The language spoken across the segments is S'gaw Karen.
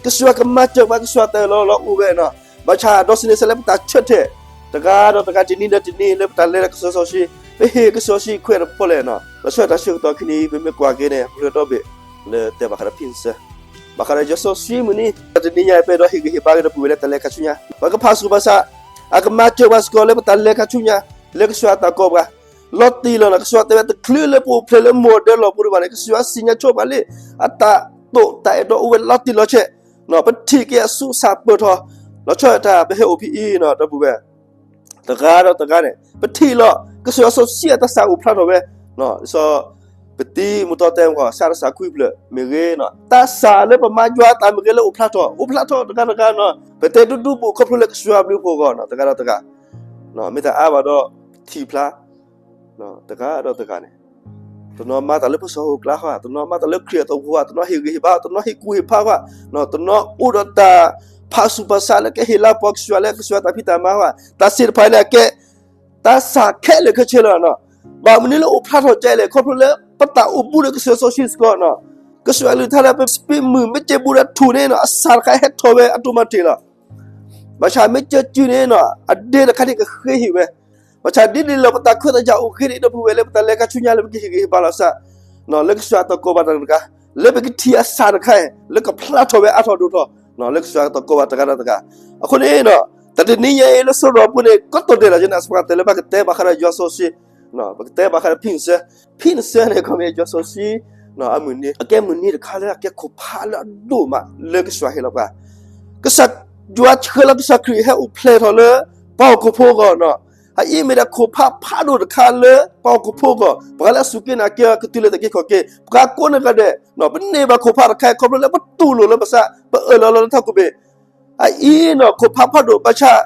ကစၢ်ယွၤကမၤစၢၤပှၤ ကစၢ်ယွၤတၢ်အၢၣ်လီၤအီလီၤအိၣ်ဝဲနီၤ. ဘၣ်ဆၣ်ဒီးစံးန့ၣ် စးလၢပတၢ်ဆၢထၢၣ် တဂၤဒီးတဂၤ တနံၤဒီးတနံၤ လၢပတၢ်လဲၤဒီးကစၢ်ယွၤစီဆှံ ပဟ့ၣ်ကစၢ်ယွၤစီဆှံခွဲးတဖီလဲၣ်နီၤ. လီၤဆီဒၣ်တၢ်ဆၢကတီၢ်ခံနံၤ ပမ့ၢ်ကွၢ်က့ၤန့ၣ် ပှၤကညီဒီဘ့ၣ် လၢတဲဘၣ်ဃးဒီးဖံၣ်နစၢ ဘၣ်ဃးဒီးယွၤစီဆှံမုၢ်နံၤ တနံၤညါအံၤ ပအဲၣ်ဒိးဟ့ၣ်ဂံၢ်ဟ့ၣ်ဘါက့ၤဒီပုၢ်ဝဲၢ်လၢတၢ်လဲၤခါဆူညါ ပကဖးဆူပစး အကမၤစၢၤပှၤစ့ၢ်ကီးလၢပတၢ်လဲၤခါဆူညါ လၢကစၢ်ယွၤအတၢ်ကိးပှၤ လီၤတံၢ်လီၤနီၤ. ကစၢ်ယွၤတဲဝဲ တချုးလၢပအိၣ်ဖျဲၣ်လၢမိၢ်ဒၢလီၢ်ပူၤဒံးဘၣ်န့ၣ် ကစၢ်ယွၤစံၣ်ညီၣ်ဆိပှၤလံ အတၢ်တိာ်တၢ်အဲၣ်ဒိးအိၣ်ဝဲလီၤတံၢ်လီၤဆဲး ပထံၣ်က့ၤအဆူးစၢ်ပၢၢ်ထီၣ် လီၤဆီဒၣ်တၢ်ပဟဲအိၣ်ဖဲအံၤနီၤ ဒီပုၢ်ဝဲၢ် တဂၤဒီးတဂၤန့ၣ် ပထံၣ်လီၤ ကစၢ်ယွၤစီဆှံအတၢ်စၢ်အိၣ်ဖျါထီၣ်ဝဲ စီၤပတံၤမူတီတဲမ့ၢ်ဂ့ၤ စီၤတၢ်စၢ်ခွံဖျၢၣ်မ့ၢ်ဂ့ၤနီၤ တၢ်စၢ်လၢပမၤယွၤအတၢ်မ့ၢ်ဂ့ၤလၢအိၣ်ဖျါထီၣ် အိၣ်ဖျါထီၣ်တဂၤတဂၤနီၤ ပတဲဒူဒူဘူးခီဖျိလၢကစၢ်ယွၤဘျုးဖှိၣ်အဂီၢ်နီၤ တဂၤဒီးတဂၤ မ့ၢ်တအါဘၣ်ဒီး ထံၣ်ဖျါ တဂၤဒီးတဂၤန့ၣ် တနီၤမၤတၢ်လၢပစီၤဟီၣ်ကျါဧါ, တနီၤမၤတၢ်လၢခရံာ်အသဝီဧါ, တနီၤဟ့ၣ်ဂံၢ်ဟ့ၣ်ဘါ, တနီၤဟ့ၣ်ကူၣ်ဟ့ၣ်ဖးဧါ, တနီၤအိၣ်ဒီးတၢ်ဖးဆူၣ်ဖးဆါလၢကဟ့ၣ်လၤကပီၤကစၢ်ယွၤလၢကစၢ်ယွၤတၢ်ဖံးတၢ်မၤဧါ, တၢ်သ့ၣ်တဖၣ်န့ၣ်အကဲ တၢ်စၢ်ခဲလၢာ်ခဲဆ့လီၤ. ဘၣ်မနုၤလၢအိၣ်ဖျါထီၣ်ကဲလဲၣ် ခီဖျိလၢပတၢ်အိၣ်ဘူးဒီးကစၢ်ယွၤစီဆှံစ့ၢ်ကီး, ကစၢ်ယွၤကလုၢ်ကထါလၢပစပံးမုၢ် မ့ၢ်ကဲဘူးဒီးထူၣ်န့ၣ် အစၢ်တခါဟဲထီၣ်ဝဲအတိမၤတ့ၢ်လီၤ. ဘၣ်ဆၣ်မ့ၢ်ကဲစုန့ၣ် အဒ့တခါန့ၣ်ကဃ့ဟ့ၣ်ဝဲ, ဘၣ်ဆၣ်ဒ်န့ၣ်လီၤ ပတၢ်ခွဲးတၢ်ယာ်အိၣ်ဃ့န့ၣ် ဒီပုၢ်ဝဲၢ်လၢပတၢ်လဲၤခါဆူညါလၢပကဟ့ၣ်ဂံၢ်ဟ့ၣ်ဘါလီၤစၢ် လၢကစၢ်ယွၤတၢ်ကိးဘၣ်တၢ်တဂၤ လၢပကထံၣ်အစၢ်တခါ လၢကဖျါထီၣ်ဝဲအါထီၣ်ဒိၣ်ထီၣ် လၢကစၢ်ယွၤတၢ်ကိးဘၣ်တဂၤဒီးတဂၤ, အဃိန့ၣ် တၢ်တနံၤညါအံၤလၢစိရီၤပူၤန့ၣ် ကီးတိၢ်ဒဲးလီၤ ယနာ်စ့ၢ်ကီးတၢ်လၢပကတဲဘၣ်ဃးဒီးယွၤစီဆှံ ပကတဲဘၣ်ဃးဒီးဖံၣ်နစၢ, ဖံၣ်နစၢန့ၣ် ခီမ့ၢ်ယွၤစီဆှံ အမုၢ်နံၤ အကဲမုၢ်နံၤတခါလၢအကဲခိၣ်ဖးလၢအဒိၣ်မးလၢကစၢ်ယွၤဟ့ၣ်လီၤပှၤ, ကစၢ်ယွၤဆှၢလီၤကစၢ်ခရံာ်ဟဲအိၣ်ဖျဲၣ်ထီၣ်လၢ ပှၤဟီၣ်ခိၣ်ဖိအဂီၢ်နီၤ, အအံၤမ့ၢ်ဒၣ်ခိၣ်ဖးဖးဒိၣ်တခါလၢပှၤဟီၣ်ခိၣ်ဖိအဂီၢ်, ပှၤလၢအစူၢ်က့ၤနာ်က့ၤအီၤကတုၤလၢတၢ်အုၣ်က့ၤခီၣ်က့ၤ, ပှၤကိးဂၤဒဲး ပန့ၢ်ဘၣ်ခိၣ်ဖးတခါအံၤ ခီဖျိလၢပတူၢ်လိာ်လၢပသး ပအၢၣ်လီၤလီၤလၢထီၣ်ခိၣ်ဘ့ၣ် အအံၤနီၤ ခိၣ်ဖးဖးဒိၣ်ဘၣ်ဆၣ်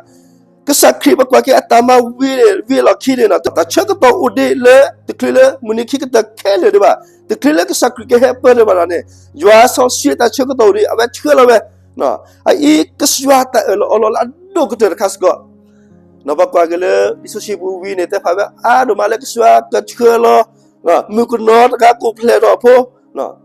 ကစၢ်ခရံာ်ပကွၢ်က့ၤအတၢ်မၤဝံၤန့ၣ် ဝံၤအလီၢ်ခံန့ၣ်နီၤ တၢ်ဆၢကတီၢ်အိၣ်ဒံးလၢတချုးလၢမုၢ်နံၤခံကတၢၢ်ခဲလၢာ်ဒံးဘၣ်, တချုးလၢကစၢ်ခရံာ်ကဟဲပၢၢ်ဒံးဘၣ်ဒီးန့ၣ် ယွၤစီဆှံအတၢ်ဆၢကတီၢ်အိၣ်ဒံး အဝဲဆှၢလီၤဝဲ အအံၤကစၢ်ယွၤတၢ်အၢၣ်လီၤအီလီၤလၢအဒိၣ်ကတၢၢ်တခါစ့ၢ်ကီး ပကွၢ်က့ၤလၢလံာ်စီဆှံပူၤဝံၤန့ၣ် တဲဖးဝဲအါဒိၣ်မးလၢကစၢ်ယွၤကဆှၢလီၤ မုၣ်ကနီၤတဂၤကအိၣ်ဖျဲၣ်ထီၣ်အဖိ,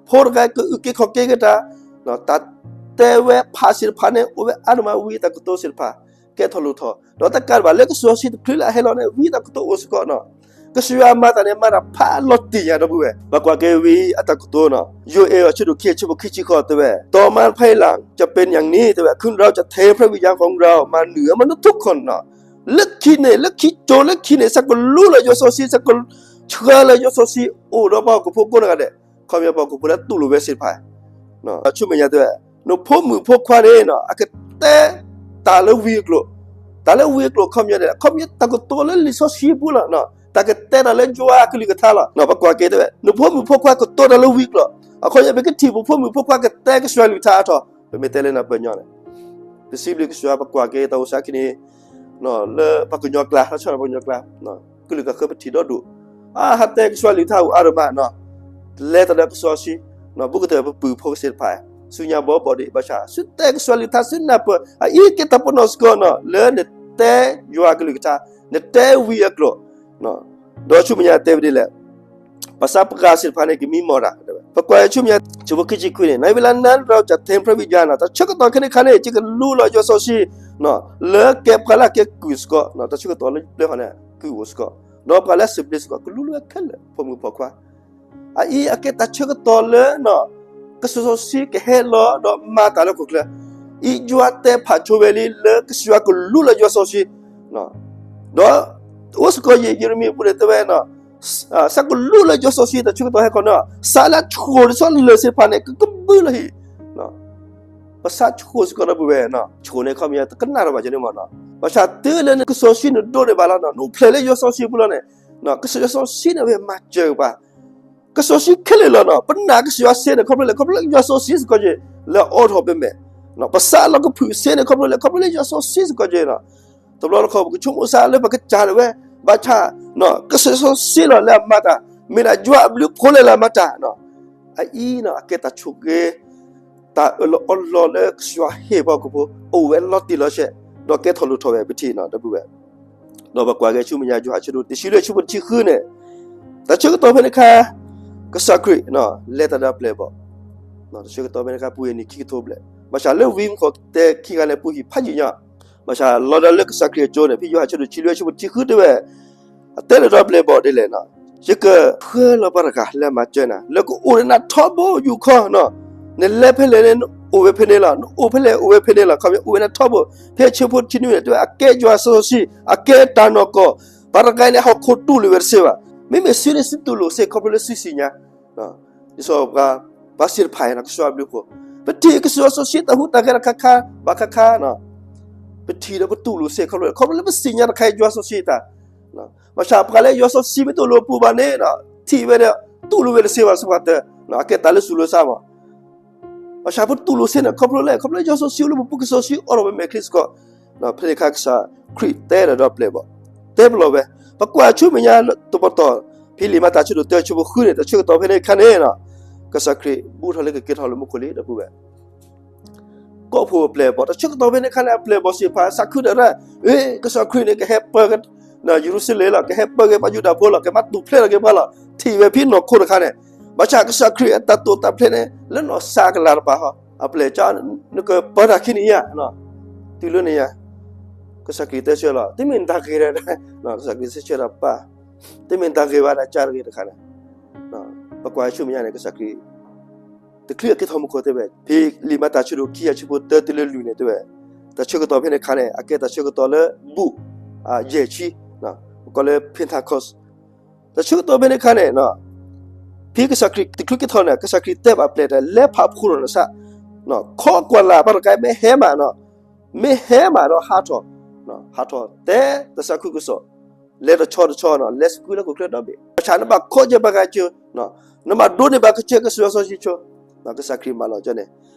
ဖိတဂၤကအုၣ်က့ၤခီၣ်က့ၤက့ၤတၢ်, တၢ်တဲဝဲဖးသ့ၣ်တဖၣ်န့ၣ် အိၣ်ဝဲအါဒိၣ်မးဝံၤတၢ်ကတိၤသ့ၣ်တဖၣ် ကဲထီၣ်လိၣ်ထီၣ်, ဒီးတကးဒံးဘၣ်လၢကစၢ်ယွၤစီဆှံတချုးလၢအဟဲလီၤန့ၣ် ဝံၤတၢ်ကတိၤအိၣ်စ့ၢ်ကီးနီၤ, ကစၢ်ယွၤမၤတၢ်န့ၣ် မၤတၢ်ဖးလီၤတံၢ်ညါဒီပုၢ်ဝဲၢ်, ပကွၢ်က့ၤဝံၤအတၢ်ကတိၤနီၤ, ယိၤအ့လးအဆၢဒိၣ်ခံ အဆၢဖိခံဆံဃိးတဲဝဲ, ต่อมาภายหลังจะเป็นอย่างนี้ တဲဝဲ คุณเราจะเทพระวิญญาณของเรามาเหนือมนุษย์ทุกคนနီၤ လၢခံန့ၣ် လၢခံကၠိလၢခံန့ၣ် စးကလူလၢယွၤစီဆှံ စးကဆှၢလၢယွၤစီဆှံအိၣ်ဒီးပှၤဟီၣ်ခိၣ်ဖိကိးဂၤဒဲး, ခီပညီပှၤဟီၣ်ခိၣ်ဖိလၢတူၢ်လိာ်ဝဲသ့ၣ်တဖၣ် ဆူမဲာ်ညါတဲဝဲ, နဖိမုၣ်ဖိခွါန့ၣ် အကတဲတၢ်လၢဝံအကျိာ်, တၢ်လၢဝံအကျိာ်ခီပညီန့ၣ် ခီပညီတၢ်ကတိၤလၢလံာ်စီဆှံပူၤလီၤ, တၢ်ကတဲတၢ်လၢယွၤအကလုၢ်ကထါလီၤ, ပကွၢ်က့ၤတဲဝဲ နဖိမုၣ်ဖိခွါကတိၤတၢ်လၢဝံအကျိာ်, အခီပညီပကထံၣ်ပဖိမုၣ်ဖိခွါကတဲကစၢ်ယွၤကလုၢ်ကထါအါထီၣ်, ပမ့ၢ်တဲလၢနၢ်ပၢၢ်ညီန့ၣ် ပစံးဘျုးကစၢ်ယွၤ ပကွၢ်က့ၤတၢ်အိၣ်သးခံန့ၣ် လၢပှၤကညီကျါ လၢဆီၣ်လီၤပှၤကညီကျါ ကလုာ်ကဃၢပထံၣ်ဒီဒူၣ်, အါ ဟးတဲကစၢ်ယွၤကလုၢ်ကထါအိၣ်အါဒိၣ်မးနီၤ, လဲၤတၢ်ဒီးကစၢ်ယွၤစီဆှံ, ဘူးကတၢၢ်ပပုၢ်ဖိကသ့ၣ်တဖၣ်, ဆူညါဘီဘီဒံး ဘၣ်ဆၣ် သုတဲကစၢ်ယွၤကလုၢ်ကထါ သုနၢ်ပၢၢ် အအံၤကဲတၢ်ပနီၣ်စ့ၢ်ကီးနီၤ လၢနတဲယွၤကလုၢ်ကထါ, နတဲဝံအကျိာ် ဒီးဆူမဲာ်ညါတဲဝဲဒ်လဲၣ်, ပှၤသးပှၢ်သ့ၣ်တဖၣ်န့ၣ် ကမံမီၢ်တၢ်, ပကွၢ်ဆူမဲာ်ညါ ဆၢဖိခံဆံခွံန့ၣ် ในเวลานั้นเราจะเทพระวิญญาณ တၢ်ဆၢကတီၢ်ခဲန့ၣ်ခါန့ၣ် ယကလူလီၤယွၤစီဆှံ လၢကဲပှၤလၢအကဲကုၢ်စ့ၢ်ကီး, တၢ်ဆၢကတီၢ်လၢပျၢၤဃီန့ၣ် ကုၢ်အိၣ်စ့ၢ်ကီး, ဒီးပှၤလၢအစံးဘျုးစ့ၢ်ကီး ကလူလီၤဝဲခဲလၢာ် ဖိမုၣ်ဖိခွါ အအံၤအကဲတၢ်ဆၢကတီၢ်လၢ ကစၢ်စီဆှံကဟဲလီၤဒီးမၤတၢ်လၢဟီၣ်ခိၣ်ချၢ, အံၤယွၤတဲဖးဆိဝဲလံလၢကစၢ်ယွၤကလူလၢယွၤစီဆှံ, ဒီးအိၣ်စ့ၢ်ကီးယံာ် ယံးရမံယၤပူၤန့ၣ်တဲဝဲ, စးကလူလၢယွၤစီဆှံတၢ်ဆၢကတီၢ်ဟဲခီနီၤ, စးလၢဆိၣ်ဒ်သိးလၢၢ်သ့ၣ်တဖၣ်န့ၣ် ကကဘုလီၤဟံၣ် ပစးဆိၣ်စ့ၢ်ကီးဒီပုၢ်ဝဲၢ်, ဆိၣ်န့ၣ်ခီပညီတကနၣ်ထီၣ်ဘၣ်ကန့ၣ်မ့ၢ်နီၤ, ဘၣ်ဆၣ်တုၤလၢနကစၢ်စီဆှံနဒိးန့ၢ်ဘၣ်လီၤနီၤ, နအိၣ်ဖျဲၣ်လၢယွၤစီဆှံပူၤလီၤန့ၣ်, ကစၢ်ယွၤစီဆှံန့ၣ်ဝဲမၤစၢၤပှၤ, ကစၢ်စီဆှံခဲလၢာ်လီၤနီၤ, ပနာ်ကစၢ်ယွၤစ့န့ၣ် ခီဖျိလဲၣ် ခီဖျိလၢယွၤစီဆှံစ့ၢ်ကီးက့ၤ လၢအအိးထီၣ်ပမဲာ်, ပစးလီၤကဖုၣ်စ့န့ၣ် ခီဖျိလဲၣ် ခီဖျိလၢယွၤစီဆှံစ့ၢ်ကီးက့ၤနီၤ, တဘျီတခီၣ်ပကဆိကမိၣ်စ့ၢ်လၢပကစၢ်ဒၣ်ဝဲ, ဘၣ်ဆၣ် ကစၢ်စီဆှံလီၤလၢအမၤတၢ်, မ့ၢ်ဒၣ်ယွၤအဘျုးအဖှိၣ်လၢအမၤတၢ်, အအံၤနီၤ အကဲတၢ်ဆိၣ်ဂ့ၤ တၢ်အၢၣ်လီၤအီလီၤလၢကစၢ်ယွၤဟ့ၣ်ပှၤဟီၣ်ခိၣ်ဖိ အိၣ်ဝဲလီၤတံၢ်လီၤဆဲး, ဒီးကဲထီၣ်လိၣ်ထီၣ်ဝဲပထံၣ်နီၤ ဒီပုၢ်ဝဲၢ်, ဒီးပကွၢ်က့ၤဆူမဲာ်ညါယိၤဟၣ်အဆၢဒိၣ်တဆံလွံၢ် အဆၢဖိတဆံဃုန့ၣ်, တၢ်ဆၢကတီၢ်ဖဲန့ၣ်အခါ ကစၢ်ခရံာ် လဲၤတၢ်ဒီးအပျဲၢ်အဘီၣ်, တၢ်ဆၢကတီၢ်ဖဲန့ၣ်အခါ ပူၤယံၤနံၣ်ခံကထိဘျဲၣ် ဘၣ်ဆၣ်လၢဝံမူခိၣ်တဲခံဂၤန့ၣ် ပူၤဟံၣ်ဖးယံာ်ညါ, ဘၣ်ဆၣ်လီၤဒီးလၢကစၢ်ခရံာ်အကၠိန့ၣ် ဖဲယိၤဟၣ်အဆၢဒိၣ်တဆံလွံၢ်အဆၢဖိတဆံဃုတဲဝဲ, အတဲလၢၤဒီးပျဲၢ်ဘီၣ်ဒ်လဲၣ်, ယကဃၢလီၤပှၤတဂၤလၢအမၤစၢၤနၤ လၢကအိၣ်ဒီးနၤထီဘိယူၢ်ခီ, နလဲၤဖဲလဲၣ်န့ၣ် နအိၣ်ဝဲဖဲန့ၣ်လီၤ, နအိၣ်ဖဲလဲၣ်အိၣ်ဝဲဖဲန့ၣ်လီၤ, ခီဖျိအိၣ်ဝဲနၤထီဘိ, ဖဲအဆၢဖိတဆံနွံန့ၣ် တဲဝဲအကဲယွၤစီဆှံ အကဲတၢ်နီၢ်ကီၢ်, ပှၤတဂၤန့ၣ် ဟီၣ်ခိၣ်တူၢ်လိာ်ဝဲတသ့ဘၣ်, မ့မ့ၢ်သုန့ၣ်သုတူၢ်လိာ်သ့ ခီဖျိလၢသုသ့ၣ်ညါ ဒ်သိးပှၤ ပှၤသ့ၣ်တဖၣ်အံၤန့ၣ် ကစၢ်ယွၤအဘျုးအဖှိၣ်, ပထံၣ်ကစၢ်ယွၤစီဆှံတၢ်ဟူးတၢ်ဂဲၤတခါခါ ဘၣ်ခါခါ, ပထံၣ်ဒီးပတူၢ်လိာ်သ့ ခီဖျိ ခီဖျိလၢပသ့ၣ်ညါတခါအံၤ ယွၤစီဆှံတၢ်, ဘၣ်ဆၣ်ပှၤလၢယွၤစီဆှံမ့ၢ်တအိၣ်လၢအပူၤဘၣ်န့ၣ်, ထံၣ်ဝဲဒီး တူၢ်လိာ်ဝဲတသ့ဘၣ် စ့ၢ်ကီးတၢ်, အကဲတၢ်လၢသူၣ်လၢသးမး ဘၣ်ဆၣ်ပတူၢ်လိာ်သ့န့ၣ် ခီဖျိလဲၣ်, ခီဖျိလၢယွၤစီဆှံအိၣ်လၢပပူၤ ကစၢ်စီဆှံအိၣ်ဒီးပမဲာ်ချံစ့ၢ်ကီး, ဖဲန့ၣ်အခါ ကစၢ်ခရံာ်တဲဒီးပျဲၢ်ဘီၣ်, တဲပလီၢ်ဝဲ, ပကွၢ်ဆူမဲာ်ညါတပတီၢ်, ဖဲလံာ်မၤတၢ်ဆၢဒိၣ်တၢဆၢဖိဃုန့ၣ် တၢ်ဆၢကတီၢ်ဖဲန့ၣ်အခါန့ၣ်, ကစၢ်ခရံာ်ဘူးထီၣ်လၢကကဲထီၣ်လၢမူခိၣ်လံ ဒီပုၢ်ဝဲၢ် ကိးဖှိၣ်ပျဲၢ်ဘီၣ်, တၢ်ဆၢကတီၢ်ဖဲန့ၣ်အခါန့ၣ် အပျဲၢ်ဘီၣ်သ့ၣ်တဖၣ် သးခုတရၢ, အ့ ကစၢ်ခရံာ်န့ၣ် ကဟဲပၢက့ၤ ယရူၤၡလ့ၣ်လီၤ, ကဟဲပၢက့ၤပှၤယူဒၤဖိလီၤ, ကမၤတူၢ်ဖျဲးထီၣ်က့ၤပှၤလီၤ, ထံၣ်ဝဲဖဲနီၢ်ခိတခါန့ၣ်, ဘၣ်ဆၣ်ကစၢ်ခရံာ်အတၢ်တိာ်တၢ်ဖျဲးန့ၣ် လၢနီၢ်သးကလၤတပၤဟီ, အပျဲၢ်က နကပၢတၢ်ခံနံၤဧါ, တုၤလၢန့ၣ်ဧါ, ကစၢ်ခရံာ်တဲဆၢလီၤ, တမ့ၢ်နတၢ်ဂ့ၤဒီး, ကစၢ်ခရံာ်တဲဆၢဒီးပၢ်, တမ့ၢ်နတၢ်ဂ့ၤဘၣ်ဒီးကါတဂ့ၤတခါန့ၣ်, ပကွၢ်ဆူမဲာ်ညါန့ၣ် ကစၢ်ခရံာ် တချုးအကဲထီၣ်မူခိၣ်တဲဝဲ, ဖဲလံာ်မၤတၢ်ဆၢဒိၣ်ခံအဆၢဖိတၢတုၤလၢလွံၢ်န့ၣ်တဲဝဲ, တၢ်ဆၢကတီၢ်ဖဲန့ၣ်အခါန့ၣ် အကဲတၢ်ဆၢကတီၢ်လၢဘူး, ယဲၢ်ဆံ, ပကိးလၢ Pentecost, တၢ်ဆၢကတီၢ်ဖဲန့ၣ်အခါန့ၣ်, ဖဲကစၢ်ခရံာ်တချုးကဲထီၣ်န့ၣ် ကစၢ်ခရံာ်တဲဘၣ်ပျဲၢ်တဲ လဲၤဖးဖှိၣ်ထီၣ်နသး, ခီကွၢ်လၢ်ပှၤတဂၤမ့ၢ်ဟဲမး, မ့ၢ်ဟဲမးဒီးဟးထီၣ်, ဟးထီၣ်တဲသးခုကစီၣ်, လဲၤတဆီတဆီန့ၣ် လဲၤသကုၤလၢဟီၣ်ခိၣ်ချၢဒီဘ့ၣ်, ဘၣ်ဆၣ်နဘၣ်ခီကဲပှၤဂၤကၢ, နဘၣ်ဒိးန့ၢ်ဘၣ်ကစၢၢ်ကစၢ်ယွၤစီဆှံကၠိ, ကစၢ်ခရံာ်မၤလီၤကၠီန့ၣ်,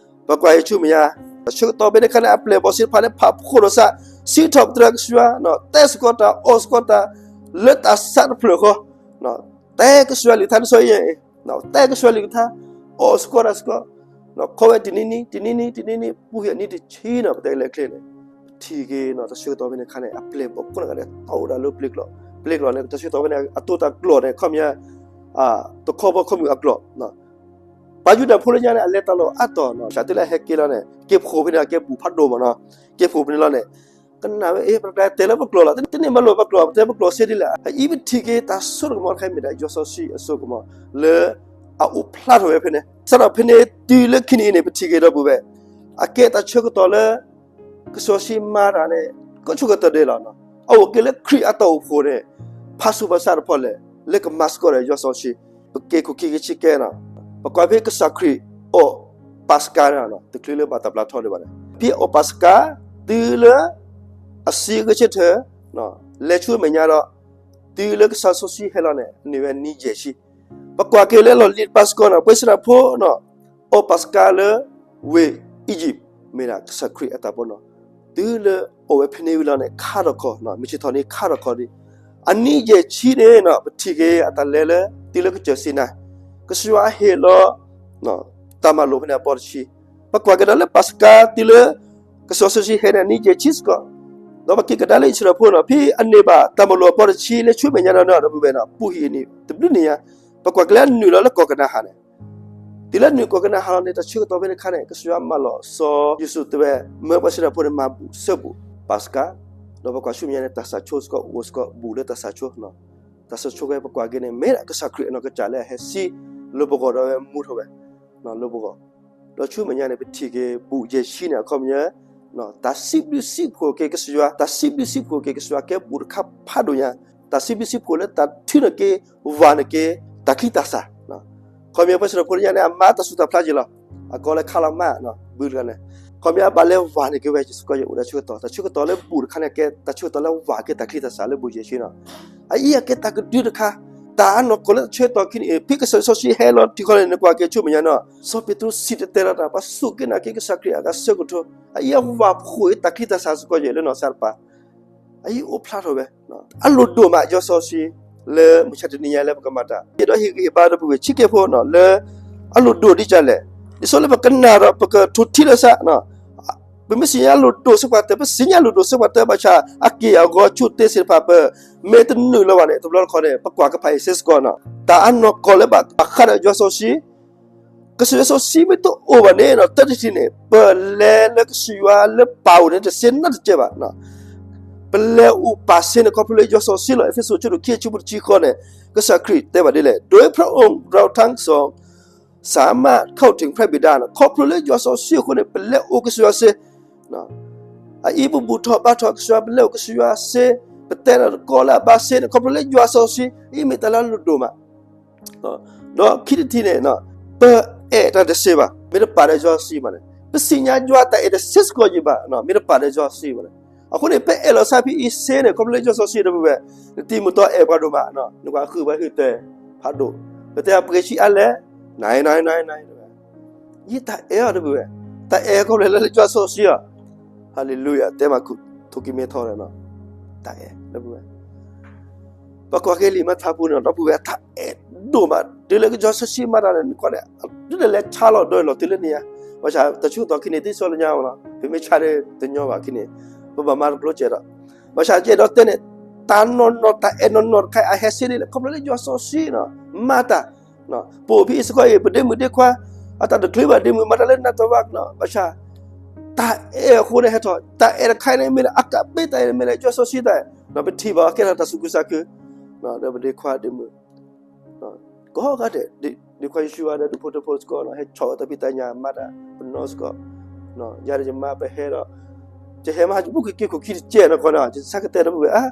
ပကွၢ်အံၤဆူမဲာ်ညါ, တၢ်ဆၢကတီၢ်ဖဲန့ၣ်အခါန့ၣ် အပျဲၢ်ဘီၣ်သ့ၣ်တဖၣ်န့ၣ် ဖးဖှိၣ်ထီၣ်သး, စံးထီၣ်ပတြၢၤကစၢ်ယွၤ, တဲသကိးတၢ်အီၣ်သကိးတၢ်, လၢတၢ်သးတဖျၢၣ်ဃီ, တဲကစၢ်ယွၤလံာ်ကထါတဆီအံၤ, တဲကစၢ်ယွၤလံာ်ကထါ, အီၣ်သကိးတၢ်သကိး, ခီဝဲတနံၤနံၤ တနံၤနံၤ တနံၤနံၤ ပူၤဟံၣ်နံၤတဆံန့ၣ် ပတဲလဲၤချ့န့ၣ်, ထံၣ်က့ၤန့ၣ် တၢ်ဆၢကတီၢ်ဖဲန့ၣ်အခါန့ၣ် အပျဲၢ်ဘီၣ်ခိၣ်နၢ်ဂၤဒဲး တၢ်အိၣ်ဒၣ်လၢပျ့ၤကျိာ်, ပျ့ၤကျိာ်န့ၣ် တၢ်ဆၢကတီၢ်ဖဲန့ၣ် အတိာ်တၢ်ကျိာ်န့ၣ် ခီပညီ တခီဘီခီမုၢ်အကျိာ်, ပှၤယူဒၤဖိလၢညါန့ၣ် အလဲၤတၢ်လီၢ်အါတီၢ်န့ၣ် ဘၣ်ဆၣ်တုၤလၢအဟဲက့ၤလီၤန့ၣ် က့ၤဖှိၣ်ဖဲန့ၣ် အကဲဘူးဖးဒိၣ်မးန့ၣ်, က့ၤဖှိၣ်ဖဲန့ၣ်လီၤန့ၣ်, ကနၣ်ဝဲ အ့ ပှၤတဂၤတဲလၢပကျိာ်လီၤ, တန့ၢ်မၤလိာ်ပကျိာ် ပတဲပကျိာ်စ့ဒ်လဲၣ်, အအံၤပထံၣ်က့ၤတၢ်စိတၢ်ကမီၤတခါအံၤ မ့ၢ်ဒၣ်ယွၤစီဆှံအစိကမီၤ လၢအအိၣ်ဖျါထီၣ်ဝဲဖဲန့ၣ်, စးထီၣ်ဖဲန့ၣ်တုၤလၢခံနံၤအံၤန့ၣ် ပထံၣ်က့ၤဒီပုၢ်ဝဲၢ်, အကဲတၢ်ဆၢကတီၢ်လၢ ကစၢ်စီဆှံမၤတၢ်န့ၣ် ကိးဆူၣ်ကတၢၢ်ဒဲးလီၤ, အအိၣ်က့ၤလၢခရံာ်အတၢ်အိၣ်ဖှိၣ်န့ၣ် ဖးဆူၣ်ဖးဆါတဖၣ်လဲၣ် လၢကမၤသကိးဒီးယွၤစီဆှံ, ပက့ၤခိၣ်ခံက့ၤဆံကဲန့ၣ်, ပကွၢ်ဖဲကစၢ်ခရံာ်အီၣ်ပၤစကါန့ၣ် တချုးလၢဘၣ်တၢ်ပျၢထီဒံးဘၣ်န့ၣ် ဖဲအီၣ်ပၤစကါ တုၤလၢ အစံးဂဲၤဆၢထၢၣ် လဲၤဆူမဲာ်ညါဒီး တုၤလၢကစၢ်စီဆှံဟဲလီၤန့ၣ် န့ၢ်ဝဲနံၣ်ယဲၢ်ဆံ, ပကွၢ်က့ၤလၢလီၢ်လံၤတပၤစ့ၢ်ကီးန့ၣ် ပှၤအံၣ်စရ့လးဖိန့ၣ် အီၣ်ပၤစကါလၢ ဝ့ၢ်အံၣ်စရ့လး မ့ၢ်ဒၣ်ကစၢ်ခရံာ်အတၢ်ပနီၣ်, တုၤလၢအီၣ်ဝဲဖဲန့ၣ်ဝံၤလီၤန့ၣ် ခါထီၣ်ခီ, မုၢ်ဆ့ၣ်ထီၣ်န့ၣ်ခါထီၣ်ခီဒီး အနံၣ်ယဲၢ်ဆံန့ၣ် ပထံၣ်က့ၤအတၢ်လဲၤလၢ တုၤလၢကစၢၢ်စံနါ, ကစၢ်ယွၤဟ့ၣ်လီၤ တၢ်မၤလိာ်ဖဲန့ၣ်အဘီတဆံ, ပကွၢ်က့ၤဒီးလၢပၤစကါတုၤလၢ ကစၢ်စီဆှံဟဲန့ၣ် နံၣ်ယဲၢ်ဆံစ့ၢ်ကီး, ဒီးပက့ၤကဒါလၢအံၣ်စရ့လးဖိန့ၣ် ဖဲအန့ၢ်ဘၣ်တၢ်မၤလိာ်အဘီတဆံလၢဆူမဲာ်ညါဒီးန့ၣ် ဒီပုၢ်ဝဲၢ်န့ၣ် ပူၤဟံၣ်အနံၣ်တဘျုးနံၣ်ညါ, ပကွၢ်က့ၤလၢအနုာ်လီၤလၢကီၢ်ကနၤအၣ်န့ၣ်, တုၤလၢနုာ်ကီၢ်ကနၤအၣ်လီၤန့ၣ် တၢ်ဆၢကတီၢ်ဖဲန့ၣ်အခါန့ၣ် ကစၢ်ယွၤမၢလီၤစီၤယိၤၡူးတဲဝဲ မၢပှၤအံၣ်စရ့လးဖိန့ၣ် မၤဘူၣ်စၢဖှိၣ်ပၤစကါ, ဒီးပကွၢ်ဆူမဲာ်ညါန့ၣ် တၢ်သးဆိစ့ၢ်ကီး အိၣ်စ့ၢ်ကီး ဘူၣ်လၢတၢ်သးဆိ, တၢ်သးဆိဝဲပကွၢ်က့ၤန့ၣ် မ့ၢ်ဒၣ်ကစၢ်ခရံာ်အနီၢ်ကစၢ်လၢအဟဲစံး လၢပဂီၢ်ဒီးဝဲမူထီၣ်ဝဲ လၢပဂီၢ်, ဒီးဆူမဲာ်ညါန့ၣ် ပထံၣ်က့ၤဘူၣ်ယဲၢ်ဆံန့ၣ် အခီပညီ တၢ်စံးဘျုးစံးဖှိၣ်က့ၤကစၢ်ယွၤ, တၢ်စံးဘျုးစံးဖှိၣ်က့ၤကစၢ်ယွၤကဲဘူၣ်တခါဖးဒိၣ်ညါ, တၢ်စံးဘျုးစံးဖှိၣ်လၢတၢ်ထုးန့ၢ်က့ၤ ဝၢ်န့ၢ်က့ၤ တၢ်ချံတၢ်သၣ်, အခီပညီ ပှၤအံၣ်စရ့လးဖိလၢညါန့ၣ် အမါတၢ်သူၣ်တၢ်ဖျးက့ၤလီၤ, အကိးလၢခါလီၤမါ ဘုတဂၤန့ၣ်, အခီပညီ အဘၣ်လဲၤဝၢ်န့ၢ်က့ၤဝဲစ့ၢ်ကီး ယအိၣ်ဒီးဆၢကတီၢ်, တၢ်ဆၢကတီၢ်လၢဘူၣ်တခါန့ၣ် ကဲတၢ်ဆၢကတီၢ်လၢဝၢ်က့ၤတၢ်ချံတၢ်သၣ်လၢဘူၣ်ယဲၢ်ဆံန့ၣ်, အအံၤအကဲတၢ်ကဒုတခါ, တၢ်အနီၢ်ကီၢ်လၢတၢ်ဆၢကတီၢ်ခံန့ၣ် ဖဲကစၢ်စီဆှံဟဲလီၤတုၤခီန့ၣ် နကွၢ်က့ၤဆူမဲာ်ညါန့ၣ် စီၤပ့းတရူးစံၣ်တဲၤတဲလီၤတၢ် ပှၤသူၣ်က့ၤနာ်က့ၤကစၢ်ခရံာ်အဂၤဆၢကထိ, အအံၤအဝၢ်ဖှိၣ်အံၤတၢ်ချံတၢ်သၣ်စ့ၢ်ကီးယဲၢ်လၢနီၢ်သးတပၤ, အအံၤအိၣ်ဖျါထီၣ်ဝဲ, အလိၣ်ဒိၣ်မးယွၤစီဆှံ လၢမုၢ်ဆါတနံၤညါလၢပကမၤတၢ် ယအဲၣ်ဒိးဟ့ၣ်ဂံၢ်ဟ့ၣ်ဘါဒီပုၢ်ဝဲၢ်ဆံးကိာ်ဖိန့ၣ် လၢအလိၣ်ဒိၣ်ဒ်လဲၣ်, ဒ်သိးလၢပကနၣ်ဒီးပကထိၣ်ထံလၢသး ပမ့ၢ်သ့ၣ်ညါလိၣ်ဒိၣ်စ့ၢ်ကီးတၢ် ပသ့ၣ်ညါလိၣ်ဒိၣ်စ့ၢ်ကီးတၢ် ဘၣ်ဆၣ်အက့ၢ်အဂီၤဆူၣ်တ့သ့ၣ်တဖၣ် ပမ့ၢ်တနုာ်လီၤဘၣ်န့ၣ် တဘျီတခီန့ၣ် ပကွၢ်ကဖၣ်အံၤစ့ၢ်ကီးန့ၣ် တၢ်အနီၢ်ကီၢ်လၢဘၣ်ဃးဒီးယွၤစီဆှံ ကစၢ်ယွၤစီဆှံမ့ၢ်တအိၣ်ဘၣ်န့ၣ် တၢ်တထံၣ်န့ၣ် ပလဲၤလၢကစၢ်ယွၤလၢပၢ်အိၣ်န့ၣ် တသ့နီတစဲးဘၣ်. ပလဲၤအိၣ်ပၢ်သ့န့ၣ် ခီဖျိလၢယွၤစီဆှံလီၤ. အ့းဖ့းစူး အဆၢဒိၣ်ခံ အဆၢဖိတဆံဃိးန့ၣ် ကစၢ်ခရံာ်တဲဘၣ်ဒ်လဲၣ်, โดยพระองค์เราทั้งสองสามารถเข้าถึงพระบิดา ခီဖျိလၢယွၤစီဆှံအဃိန့ၣ် ပလဲၤအိၣ်ကစၢ်ယွၤသ့ အအံၤပဘူၣ်ထီၣ်ဘါထီၣ်ကစၢ်ယွၤ ပလဲၤအိၣ်ကစၢ်ယွၤသ့, ပတဲတၢ်တကီလၢအဘၣ်သ့န့ၣ် ခီဖျိလၢယွၤစီဆှံ အအံၤမ့ၢ်တၢ်လၢအလိၣ်ဒိၣ်မး. ဒီးခံထံၣ်တထံၣ်န့ၣ် ပအဲၣ်တၢ်တသ့ဘၣ် မ့ၢ်တပာ်ဒီးယွၤစီဆှံဘၣ်န့ၣ်, ပသ့ၣ်ညါယွၤတၢ်အဲၣ်တသ့စ့ၢ်ကီးယံၤဘၣ် မ့ၢ်တပာ်ဒီးယွၤစီဆှံဘၣ်န့ၣ်, အဃိန့ၣ် ပအဲၣ်လီၤသးဖဲအံၤသ့န့ၣ် ခီဖျိလၢယွၤစီဆှံဒီပုၢ်ဝဲၢ်, နတံၤမုၢ်တီအဲၣ်ပှၤဒိၣ်မး, နကွၢ်ဃုာ်ပှၤဟုၣ်တဲာ်ဖးဒိၣ်, ပတဲအပှ့ၤဆံးအါလဲၣ်, နၤနၤနၤနၤ ယတၢ်အဲၣ်အီၤတပုၢ်ဝဲၢ်, တၢ်အဲၣ်ခီဖျိလၢယွၤစီဆှံအီၤ, ဟါလ့လူယၤ, တဲမၤခူၣ်ထိၣ်ကံၢ်မဲထီၣ်န့ၣ်, တၢ်အဲၣ်တပုၢ်ဝဲၢ်, ပကွၢ်က့ၤလံာ်မၤတၢ်ပူၤန့ၣ် ဒီပုၢ်ဝဲၢ် တၢ်အဲၣ်ဒိၣ်မး, တုၤလၢကစၢ်ယွၤစီဆှံမၤတၢ်န့ၣ် နကွၢ်န့ၣ် တုၤဒၣ်လဲာ်ဆါလီၤဒီးလီၤတုၤလၢန့ၣ်ဧါ, ဘၣ်ဆၣ်တၢ်ဆၢကတီၢ်ခံန့ၣ် သ့စီလၢညါမးလီၤ, ပမ့ၢ်ဆါဒီးတညီဘၣ်ခံန့ၣ်, ပဘၣ်မၤတကျိၤစဲးဒီး, ဘၣ်ဆၣ်ယအဲၣ်ဒိးတဲန့ၣ်, တၢ်နီၢ်နီၢ် တၢ်အဲၣ်နီၢ်နီၢ်တခါအဟဲသ့န့ၣ်လဲၣ် ခီဖျိလၢယွၤစီဆှံန့ၣ် မၤတၢ် ပအိၣ်ဖဲအံၤစ့ၢ်ကီးအံၤ ပဒ့မုၣ်ဒ့ခွါ အတၢ်တချုးဘၣ် ဒ့မုၣ်မၤတၢ်လၢနးတၢ်ဘၣ်ကနီၤ ဘၣ်ဆၣ် တၢ်အဲၣ်အဃိန့ၣ်ဟဲထီၣ် တၢ်အဲၣ်တခါန့ၣ်မ့ၢ်လၢအကးဘ့တၢ်အဲၣ်မ့ၢ်လၢယွၤစီဆှံတၢ်အဲၣ် ပထံၣ်ဘၣ်အီၤကဲထီၣ်တၢ်သူၣ်ခုသးခု ဒီးပဒ့ခွါဒ့မုၣ် ကိးဂၤဒဲး ဒ့ခွါယ့ၣ်ၡူးဝါဒီးဒူၣ်ဖိထၢဖိစ့ၢ်ကီး ဟဲဆီၣ်ဝဲတၢ်ဖံးတၢ်ညၣ်မၤတၢ်ပနီၢ်စ့ၢ်ကီး ယၤဒီးယမါပဟဲဒီး ယဟဲမး ယဘူၣ်က့ၤက့ၤခိၣ်ခံတကဲးနီၤ ခီန့ၣ် ယဆၢကတဲဒီပုၢ်ဝဲၢ် အါ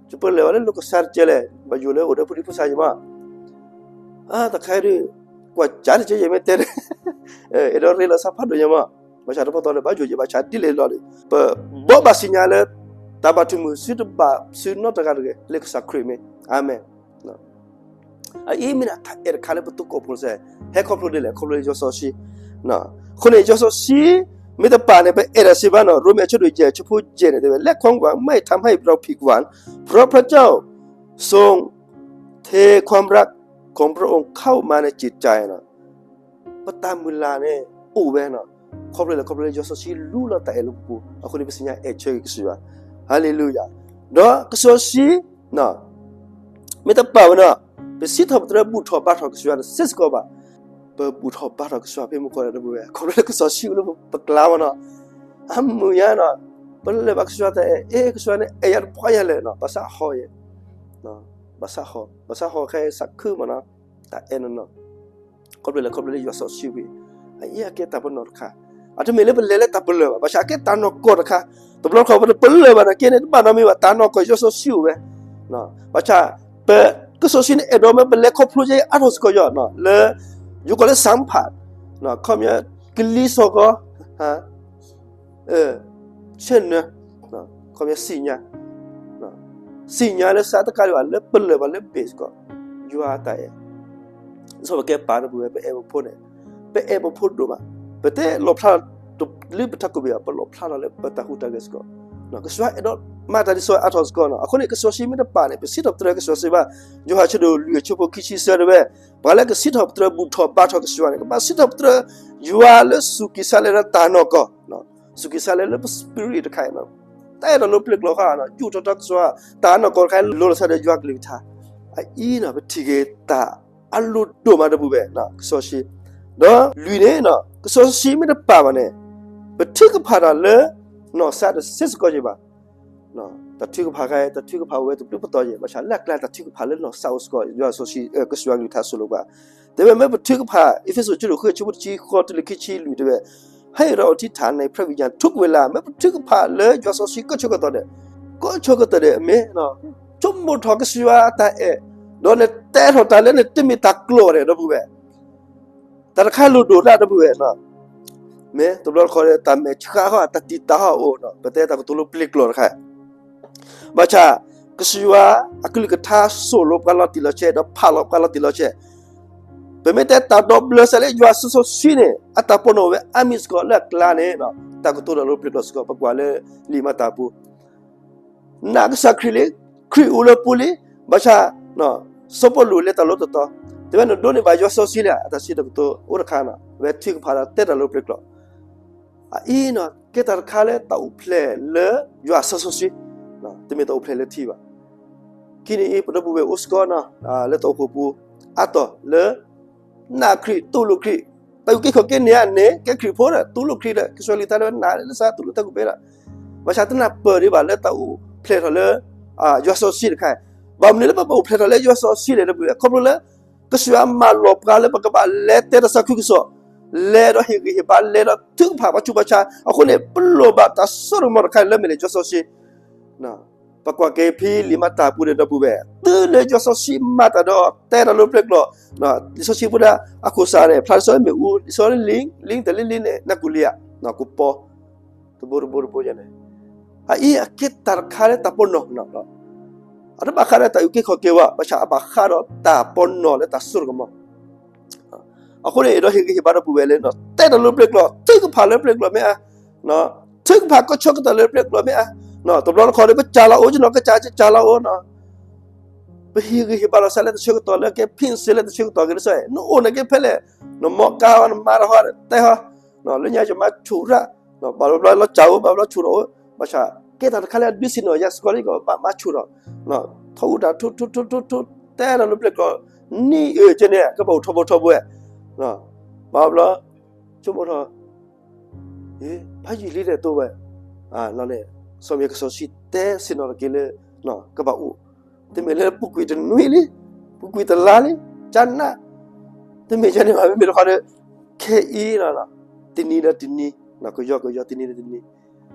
ယပလၢၢ်ဝဲလၢ လိာ်ကစၢ်တကဲးလဲၣ် ဘၣ်ယိၣ်လၢအိၣ်ဒီးဖိဒံဖိသၣ်ယမါ အါ တခါဒုး ကွၢ်ကၢ်တကဲးယဲၢ်မ့ၢ်တဲ အဲၣ်ဒိးရ့လိာ်သးဖးဒိၣ်ယမါ ဘၣ်ဆၣ်တပတီၢ်လၢဘၣ်ယိၣ်ယဲၢ်ဘၣ်ဆၣ်ဒ်လဲၣ်လီၤန့ၣ် ပဘိးဘၣ်သ့ၣ်ညါလၢ တၢ်ဘၣ်တမုာ် သုတဘၣ်သုနီတဂၤတဂ့ၤ လၢကစၢ်ခရံာ်မ့ၢ် အၤမ့ၣ် အအံၤမ့ၢ်ဒၣ်တၢ်အဲၣ်တခါလၢပသူၣ်ကိၢ်ဖိစဲ ဟဲခီဖျိဒ်လဲၣ် ခီဖျိလၢယွၤစီဆှံ အဃိန့ၣ် ယွၤစီဆှံ မ့ၢ်တပာ်န့ၣ် ပအဲၣ်ဒိးစံးဘၣ်နီၤ ရိမ့ၤအဆၢဒိၣ်ယဲၢ် အဆၢဖိယဲၢ်န့ၣ်တဲဝဲ และความหวังไม่ทำให้เราผิดหวัง เพราะพระเจ้าทรงเทความรักของพระองค์เข้ามาในจิตใจ ပတၢ်မုၢ်လၢ်န့ၣ် အိၣ်ဝဲနီၤ ခီဖျိလၢ ခီဖျိလၢယွၤစီဆှံလူလီၤတၢ်အဲၣ်လၢပပူၤ အဃိန့ၣ် ပသ့ၣ်ညါအဲၣ်ဆၢက့ၤကစၢ်ယွၤ ဟါလ့လူယၤ ဒီးကစၢ်စီဆှံ မ့ၢ်တပာ်ဝဲနီၤ ပစံးထီၣ်ပတြၢၤဘူၣ်ထီၣ်ဘါထီၣ်ကစၢ်ယွၤတစ့ၢ်ကီးဘၣ် ပဘူၣ်ထီၣ်ဘါထီၣ်ကစၢ်ယွၤဖဲမုၢ်ကီၢ်ဒီပုၢ်ဝဲၢ် ခီဖျိလၢကစၢ်စီဆှံအိၣ်လၢပကျါမးနီၤ အမုာ်ညါနီၤ ပလၢၢ်ဘၣ်ကစၢ်ယွၤတၢ်အဲၣ် အဲၣ်ကစၢ်ယွၤန့ၣ် အဲၣ်ယၤတပှၢ်ယၤလဲၣ်နီၤ ဘၣ်ဆၣ်ဟီယဲၢ် ဘၣ်ဆၣ်ဟီ ဘၣ်ဆၣ်ဟီခဲအံၤသးခုမးနီၤ တၢ်အဲၣ်နီၢ်နီၢ် ခီဖျိလၢ ခီဖျိလၢယွၤစီဆှံဝံၤ အအံၤအကဲတၢ်ပနီၣ်တခါ အတမ့ၢ်လၢပလဲၤလၢတၢ်ပလၢၢ်ဘၣ် ဘၣ်ဆၣ်အကဲတၢ်နီၢ်ကီၢ်တခါ တဘျီတခီၣ်ပတပလၢၢ်ဘၣ်န့ၣ် ကဲန့ၣ်တဘၣ်နီတမံၤဘၣ် တၢ်နီၢ်ကီၢ်ယွၤစီဆှံအိၣ်ဝဲ ဘၣ်ဆၣ် ပ ကစၢ်စီဆှံန့ၣ်အဲၣ်ဒိးမ့ၢ်ပလဲၤခီဖျိယဲအါထီၣ်စ့ၢ်ကီးယီၤ လၢ ယိၤကီၢ်လၢ သးဖး ခီပညီ ကလံၤစိးကီး ဆ့ၣ်နၢ ခီပညီသ့ၣ်ညါ သ့ၣ်ညါလၢသးတကးဒံးဘၣ် လၢပလၢၢ်ဘၣ်လၢဘ့ၣ်စ့ၢ်ကီး ယွၤတၢ်အဲၣ် စီၤပကဲပာ်တပူၤဝဲ ပအဲၣ်ပဖိန့ၣ် ပအဲၣ်ပဖိဒိၣ်မး ပတလီၣ်ဖျါ လၢပထးခိၣ်ဘ့ၣ်ဘၣ် ပလီၣ်ဖျါထီၣ်လၢပတၢ်ဟူးတၢ်ဂဲၤစ့ၢ်ကီး ကစၢ်ယွၤအဲၣ်ဒိးမၤတၢ်ဒ်သိးအါထီၣ်စ့ၢ်ကီးနီၤ အဃိန့ၣ် ကစၢ်စီဆှံမ့ၢ်တပာ်န့ၣ် ပစံးထီၣ်ပတြၢၤကစၢ်ယွၤစံးဘၣ် ယိၤဟၣ်ဆၢဒိၣ်လွံၢ်အဆၢဖိခံဆံသၢတဲဝဲ ပှၤလၢကစံးထီၣ်ပတြၢၤဘူၣ်ထီၣ်ဘါထီၣ်ကစၢ်ယွၤန့ၣ် ကဘၣ်စံးထီၣ်ပတြၢၤ ယွၤလၢစူၢ်က့ၤဆါလဲလၢတၢ်နီၢ်ကီၢ် စူၢ်က့ၤဆါလဲလၢပ spirit တခါအံၤ တၢ်အဲၣ်ဒိးလၢပျ့ၤကျိာ်ဃီ ယူးထီၣ်ထီကစၢ်ယွၤ တၢ်နီၢ်ကီၢ်တခါအံၤလိၤလီၤသးဒီးယွၤကလုၢ်ကထါ အအံၤနီၤ ပထံၣ်က့ၤတၢ်အလိၣ်ဒိၣ်မးတပူၤဘၣ် ကစၢ်စီဆှံ ဒီးလွံၢ်န့ၣ် ကစၢ်စီဆှံမ့ၢ်တပာ်ဘၣ်န့ၣ် ပထုကဖၣ်တၢ်လၢ နီၢ်သးတစ့ၢ်ကီးက့ၤဘၣ် တၢ်ထုကဖၣ်ခါ တၢ်ထုကဖၣ်အိၣ်ဝဲတဘျုးပတီၢ်ယဲၢ် ဘၣ်ဆၣ်လၢအကျါတၢ်ထုကဖၣ်လၢနီၢ်သးအိၣ်စ့ၢ်ကီး ယွၤစီဆှံ ကစၢ်ယွၤကလုၢ်ကထါသိၣ်လိပှၤ တဲဝဲမ့ၢ်ပထုကဖၣ် အ့းဖ့းစူး အဆၢဒိၣ်ဃု အဆၢဖိတဆံဃိးတုၤလၢခံဆံလွံၢ်တဲဝဲ ให้เราอธิษฐานในพระวิญญาณทุกเวลา မ့ၢ်ပထုကဖၣ်လၢယွၤစီဆှံကီၢ်ဆၢကတီၢ်ဒဲး ကီၢ်ဆၢကတီၢ်ဒဲးအမ့ၢ် ဆိကမိၣ်ထီၣ်ကစၢ်ယွၤအတၢ်အဲၣ် ဒီးနတဲထီၣ်တၢ်လၢနတမ့ၢ်တၢ်ကျိာ်ဒဲး ဒီပုၢ်ဝဲၢ် တၢ်တခါလိၣ်ဒိၣ်ဒၣ် ဒီပုၢ်ဝဲၢ် မ့ၢ်တဘျီတခီၣ် တၢ်မဲာ်ဆှးဃီ တၢ်တံာ်တာ်ဟီၣ်အိၣ် ပတဲတၢ်ကတိၤလၢပျ့ၤကျိာ်တခါ ဘၣ်ဆၣ် ကစၢ်ယွၤအကလုၢ်ကထါသိၣ်လိပှၤလီၤတံၢ်လီၤဆဲး ဒီးဖးလီၤပှၤလီၤတံၢ်လီၤဆဲး ပမ့ၢ်တဲတၢ်ဒိးဘျၢစဲးလၢယွၤစီဆှံန့ၣ် အတၢ်ပနီၣ်ဝဲအါမံၤစ့ၢ်ကီးလၢအကျါန့ၣ် တၢ်ကတိၤဒီးလၢပျ့ၤကျိာ်စ့ၢ်ကီး ပကွၢ်လၢလံာ်မၤတၢ်ပူၤ နာ်ကစၢ်ခရံာ်လံ, ခရံာ်အိၣ်လၢပူၤလံ, ဘၣ်ဆၣ် စီၤပီလူးလဲၤတၢ်လီၤတတီၤ, တဲဝဲနဒိးန့ၢ်ဘၣ်ယွၤစီဆှံလဲၣ်, အတၢ်စံးတၢ်ကတိၤအိၣ်တခါနီၤ, ဝဲထုကဖၣ်ဒီးတဲတၢ်လၢပျ့ၤကျိာ်, အအံၤနီၤ ကဲတၢ်တခါလၢတၢ်အိၣ်ဖျဲၣ်လၢယွၤစီဆှံ, တမ့ၢ်တၢ်အိၣ်ဖျဲၣ်လၢထံဘၣ်. ခံနံၤအံၤ ပဒီပုၢ်ဝဲၢ်အိၣ်စ့ၢ်ကီးနီၤ လၢတၢ်အိၣ်ဖှိၣ်ပူၤ အါတီၤလၢ နာ်ခရံာ်တူၢ်လိာ်ခရံာ် တၢ်အုၣ်က့ၤခီၣ်က့ၤန့ၢ်ဧါန့ၣ် ကဲခရံာ်ဖိဒီး တူၢ်လိာ်ခရံာ်ဒီး ကစၢ်ယွၤလုၢ်သးဒီးနၤလၢစးတူၢ်လိာ်တၢ်ကူၣ်ဘၣ်ဒီး ဘၣ်ဆၣ်တနၢ်ပၢၢ်ဒံးဘၣ်လၢတၢ်အိၣ်ဖျဲၣ်ထီၣ်လၢ ယွၤစီဆှံတခါအံၤ. ဘၣ်မနုၤလၢပဘၣ်အိၣ်ဖျဲၣ်ထီၣ်လၢယွၤစီဆှံလဲၣ်ဒီပုၢ်ဝဲၢ်, ခီဖျိလၢ ကစၢ်ယွၤမၢလီၤပှၤလၢပကဘၣ်လဲၤတဲတၢ်သးခုကစီၣ်, လဲၤဒီးဟ့ၣ်ဂံၢ်ဟ့ၣ်ဘါ လဲၤဒီးထုကဖၣ်ပှၤဆူးပှၤဆါ, အဃိန့ၣ် ပလိၣ်ဘၣ်တၢ်စိတၢ်ကမီၤတခါလၢမ့ၢ်လၢယွၤစီဆှံ ပကွၢ်က့ၤဖဲလံာ်မၤတၢ်ပူၤန့ၣ်ဒီပုၢ်ဝဲၢ်, တုၤလၢယွၤစီဆှံမၤတၢ်ဒီးတဲတၢ်လၢပျဲၢ်ကျိာ်, လံာ်စီဆှံဖိဒၣ်အခိၣ်စးန့ၣ် ဖျါဒ်သိးမ့ၣ်အူ, ဒ်သိးလံ, လံတၢ်လံလံန့ၣ် နၢ်ကူလံဧါ, ကပီၤ, တဘိတဘိတဘိယဲန့ၣ်, အအံၤအကဲတၢ်တခါလၢတၢ်ပနီၣ်, အတဘၣ်ဃးဒီးတၢ်အုၣ်က့ၤခီၣ်က့ၤဘၣ်, ဘၣ်ဆၣ်အဘၣ်ဃးဒီးတၢ်ပနီၣ်လၢတၢ်စိတၢ်ကမီၤ အဃိန့ၣ် အဲၣ်ဒိးဟ့ၣ်ဂံၢ်ဟ့ၣ်ဘါဒီပုၢ်ဝဲၢ်လၢ တဲတၢ်လၢပျဲၢ်ကျိာ်, ထုကဖၣ်လၢပျဲၢ်ကျိာ်မ့ၢ်ဧါ, ထုကဖၣ်ကီၢ်ဆၢကတီၢ်လၢပျဲၢ်ကျိာ်မ့ၢ်ဧါ, တဘျီတခီၣ်ဒီး ပစၢ်လီၤအိၣ်ကနီၤ ကစၢ်ကစၢ်လီၤအိၣ်နီၤ, ပဟ့ၣ်ဂံၢ်ဟ့ၣ်ဘါလီၤသးလၢတၢ်ဆၢကတီၢ်လၢကဲဖံးစ့လၢတၢ်ဆၢကတီၢ်က့ၤလၢစီ, နအိၣ်န့ၣ်က့ဖဲလဲၣ်, နမီၢ်ကါဟီ နမါတဟီ တဲဟီ, လၢညါယမၤဆူၣ်ရၣ်, ဘၣ်ဘျီလီၤစၢ်အိၣ် ဘၣ်ဘျီဆူၣ်ထီၣ်အိၣ်, ဘၣ်ဆၣ် ကဲတၢ်တခါလၢအဒုးဆ့ၣ်နီၤယၤစ့ၢ်ကီးလံ ကဘၣ်မၤဆူၣ်ထီၣ်, ထီၣ်အူတၢ်ထူထူထူထူထူ တဲတၢ်လၢပျဲၢ်ကျိာ်, နံၣ်အၢၣ်ကဲန့ၣ် ကဘၣ်အိၣ်ထီဘိထီဘိဝဲ, ဘၣ်ဘျီ, ဆိကမိၣ်ထီၣ် ဖးယံာ်လံဒီးတိဝဲ, လီၤန့ၣ်, စီၤမံယၤကစီၤစံတဲဆ့ၣ်နီၤတက့ၢ်လၢ ကဘၣ်အိၣ်, တမ့ၢ်လၢပူၤကွံာ်တနွံလံ, ပူၤကွံာ်တလါလံ, ကနၣ်, တမ့ၢ်ယဲန့ၣ်ဘၣ် မ့မ့ၢ်တခီဒီး, ခဲအံၤ, တနံၤဒီးတနံၤ, ကယီကယီတနံၤဒီးတနံၤ,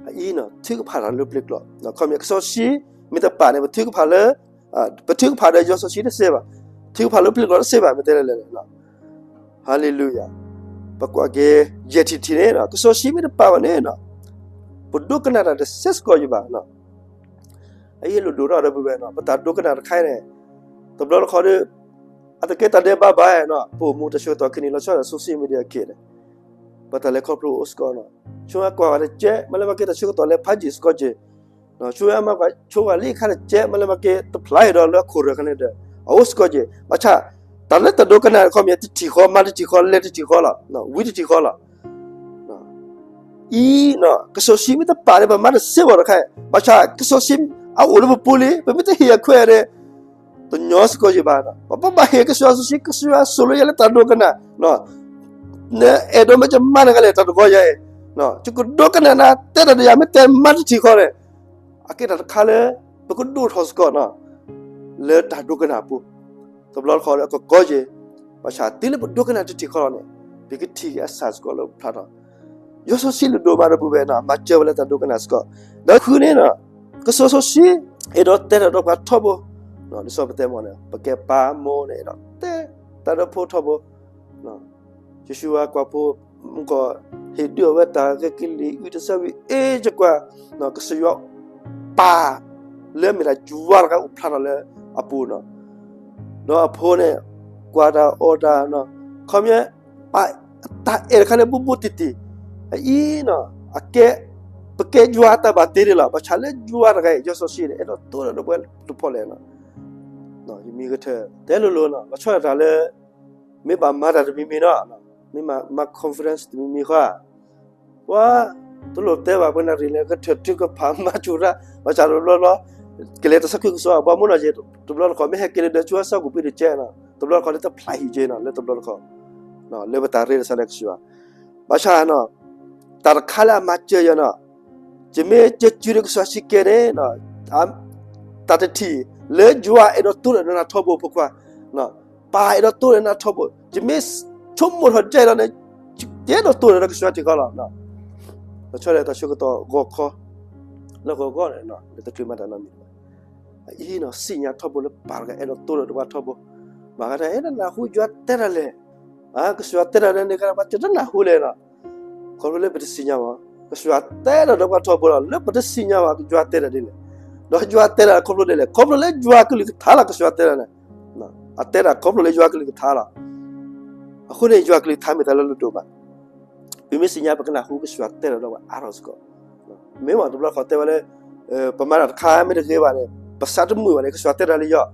အအံၤန့ၣ် ထုကဖၣ်တၢ်လၢပျဲၢ်ကျိာ်, ခီမ့ၢ်ကစီၤစံ မ့ၢ်တပာ်န့ၣ် ပထုကဖၣ်လၢ ပထုကဖၣ်ဒီးယွၤစီဆှံတစဲးဘၣ်, ထုကဖၣ်လၢပျဲၢ်ကျိာ်တစဲးဘၣ် မ့ၢ်တဲလဲၣ်လဲၣ်, ဟါလ့လူယၤ, ပကွၢ်က့ၤ ယဲၢ်ထံၣ်ထံၣ်န့ၣ် ကစီၤစံမ့ၢ်တပာ်ဘၣ်န့ၣ်, ပဒိကနၣ်တၢ်တစဲးစ့ၢ်ကီးယံၤဘၣ်, အအံၤလိၣ်ဒိၣ်ထီၣ်ဒီပုၢ်ဝဲၢ်, ပတၢ်ဒိကနၣ်တခါအံၤန့ၣ်, တဘျီတခီဒီး အတကဲတၢ်ဒဲးဘးဘၣ်, ပအိၣ်မူတၢ်ဆၢကတီၢ်ခဲအံၤန့ၣ် လီၤဆီဒၣ်တၢ် social media အက့ၢ်န့ၣ်, ပတၢ်လဲၤခီဖျိအိၣ်စ့ၢ်ကီး, ဆိကမိၣ်ကွၢ်ဝဲတကဲး မ့ၢ်လၢမၤက့ၤတၢ်ဆၢကတီၢ်လဲၤဖးယံာ်စ့ၢ်ကီးက့ၤ, ဆိကမိၣ်မၤကွၢ်ဆိကမိၣ်လံခါတကဲး မ့ၢ်လၢမၤက့ၤ တဖျါအံၤဒီးလၢအခိၣ်ရၢၢ်ခါန့ၣ်ဒီး အအိၣ်စ့ၢ်ကီးက့ၤ, ဘၣ်ဆၣ် တၢ်လၢတၢ်ဒိကနၣ်ခီမ့ၢ် တထံၣ်ဃီ မၤတထံၣ်ဃီ လဲၤတထံၣ်ဃီလီၤ, ဝံတထံၣ်ဃီလီၤ အံၤ, ကစီၤစံမ့ၢ်တပာ်န့ၣ် ပမၤတစဲးဘၣ်တခါ, ဘၣ်ဆၣ်ကစီၤစံ အအိၣ်လၢပပူၤလံ ပမ့ၢ်တဟ့ၣ်အခွဲးန့ၣ်, တညီစ့ၢ်ကီးယံၤဘၣ်, ပဘၣ်ဟ့ၣ်ကစၢ်ယွၤစီဆှံ ကစၢ်ယွၤစိာ်လၢယၤလၢတၢ်ဒိကနၣ်, နအဲၣ်ဒိးမ့ၢ်ယမၤနၤကလဲၣ် တၢ်တဂီၤယၤအံၤ, ယကဒိကနၣ်နၤ တဲတၢ်ဒီးယၤ မ့ၢ်တဲမၤတထံၣ်ဃီန့ၣ်, အကဲတၢ်တခါလၢ ပကဒိၣ်ထီၣ်စ့ၢ်ကီး လၢတၢ်ဒိကနၣ်အပူၤ, တဘျီတခီလၢအကကီယဲၢ်, ဘၣ်ဆၣ်တုၤလၢပဒိကနၣ်တထံၣ်ဃီလီၤန့ၣ်, ပကထံၣ်က့ၤအစၢ်စ့ၢ်ကီးလၢပဖျါထီၣ်, ယွၤစီဆှံလုၢ်ဒိၣ်မးဒီပုၢ်ဝဲၢ်န့ၣ် မၤစၢၤဝဲလၢတၢ်ဒိကနၣ်စ့ၢ်ကီး, ဒီးဃုန့ၣ်, ကစီၤစီဆှံ အဲၣ်ဒိးတဲတၢ်ဒီးပှၤထီဘိ, ဒ်သိးပတဲမ့ၢ်န့ၣ် ပကဲပၢ်မိၢ်န့ၣ် အဲၣ်ဒိးတဲတၢ်ဒီးဖိထီဘိ ယ့ၣ်ၡူးအကွၢ်ဖိ မုၢ်ကီၢ် ဟ့ၣ်ဒုးအဝဲတၢ်ဂ့ၤကလံၤ အုၣ်တစၢ်ဝံၤ အ့ၣ်ကကွၢ်, ကစၢ်ယွၤပၢ် လၢအမ့ၢ်ဒၣ်ယွၤတဂၤအိၣ်ဖျါထီၣ်လၢအပူၤန့ၣ်, ဒီးအဖိန့ၣ် ကွၢ်တၢ်အီၣ်တၢ်, ခီပညီ ပာ်တၢ်အဲၣ်တခါလၢဘူးဘူးတံၢ်တံၢ်, အအံၤန့ၣ် အကဲ ပကဲယွၤအတၢ်ဘၣ်တ့ဒ်လီၤ, ဘၣ်ဆၣ်လၢယွၤတဂၤအံၤ ယွၤစီဆှံန့ၣ် အဲၣ်ဒိးတိၢ်ဒီးပှၤတဖီလဲၣ်, ယမံၤကထၢၣ် တဲလိၤလိၤန့ၣ် လီၤဆီဒၣ်တၢ်လၢ မ့ၢ်ဘၣ်မၤတၢ်တမံၤမံၤန့ၣ်, မ့ၢ်မၤ conference တမံၤမံၤဃီ, ပှၤ တလိၣ်တဲဘၣ်ပှၤနၣ်ရံၣ်လၢကထၢၣ်ထုကဖၣ်မၤဆူၣ်ရၣ်, ဘၣ်ဆၣ်တဘျီဘျီ ကလဲၤတၢ်သးခုကစီၣ် ဘၣ်မူနီၢ်က့ၤ တဘျီတခီၣ် မ့ၢ်ဟဲက့ၤလၢဒၢးဆူအဆၢကပံၤတကဲန့ၣ် တဘျီတခီၣ်လၢတဖျါဟံၣ်က့ၤန့ၣ် လၢတဘျီတခီၣ် လၢပတၢ်ရ့တၢ်စးလၢကစၢ်ယွၤ, ဘၣ်ဆၣ်န့ၣ် တၢ်တခါလၢအမၤစၢၤယၤန့ၣ် ယမ့ၢ်ကဲကုၢ်ဒီးကစၢ်ယွၤစံးကဲန့ၣ် တၢ်တထံၣ် လၢယွၤအဲၣ်ဒိးတိၢ်ဒီးနၤထီဘိဖိခွါ, ပၢ်အဲၣ်ဒိးတိၢ်ဒီးနၤထီဘိ, ယမ့ၢ်ဆိကမိၣ်ထီၣ်ဒ်အံၤလီၤန့ၣ် ယအဲၣ်ဒိးတိၢ်ဒီးကစၢ်ယွၤထံကီၢ်လီၤ. လီၤဆီဒၣ်တၢ်ဆၢကတီၢ်ဂီၤခီ လၢဂီၤဂီၤန့ၣ် လၢတချုးမၤတၢ်နီတမံၤဘၣ်, အအံၤန့ၣ် သ့ၣ်ညါထီဘိလၢပၢ်တဂၤအဲၣ်ဒိးတိၢ်ဒီးပှၤထီဘိ, ဘၣ်ဃးတၢ်အဲၣ်ဒိးနၢ်ဟူယွၤတဲတၢ်လဲၣ်, ကစၢ်ယွၤတဲတၢ်လၢန့ၣ်ကဒီး ပှၤတနၢ်ဟူလဲၣ်န့ၣ် ခီဖျိလၢပတသ့ၣ်ညါဘၣ်, ကစၢ်ယွၤတဲတၢ်ဒီးပှၤထီဘိလီၤ လၢပတသ့ၣ်ညါဘၣ် ယွၤတဲတၢ်ဒ်လဲၣ်, ဒီးယွၤတဲတၢ်ခီဖျိဒ်လဲၣ်, ခီဖျိလၢယွၤကလုၢ်ကထါလီၤ ကစၢ်ယွၤတဲတၢ်န့ၣ်, အတဲတၢ်ခီဖျိလၢယွၤကလုၢ်ကထါလီၤ. အဃိန့ၣ် ယွၤကလုၢ်ကထါမ့ၢ်တၢ်လၢလၢဒိၣ်မး, ပမ့ၢ်သ့ၣ်ညါပကနၢ်ဟူကစၢ်ယွၤတဲတၢ်ဒီးပှၤအါထီၣ်စ့ၢ်ကီး, မ့ၢ်ဝဲတဘျီတခီၣ်တဲဝဲလၢ ပမၤတၢ်တခါမ့ၢ်တဂ့ၤဘၣ်န့ၣ် ပသးတမုာ်ဘၣ်န့ၣ် ကစၢ်ယွၤတဲတၢ်လၢယွၤ,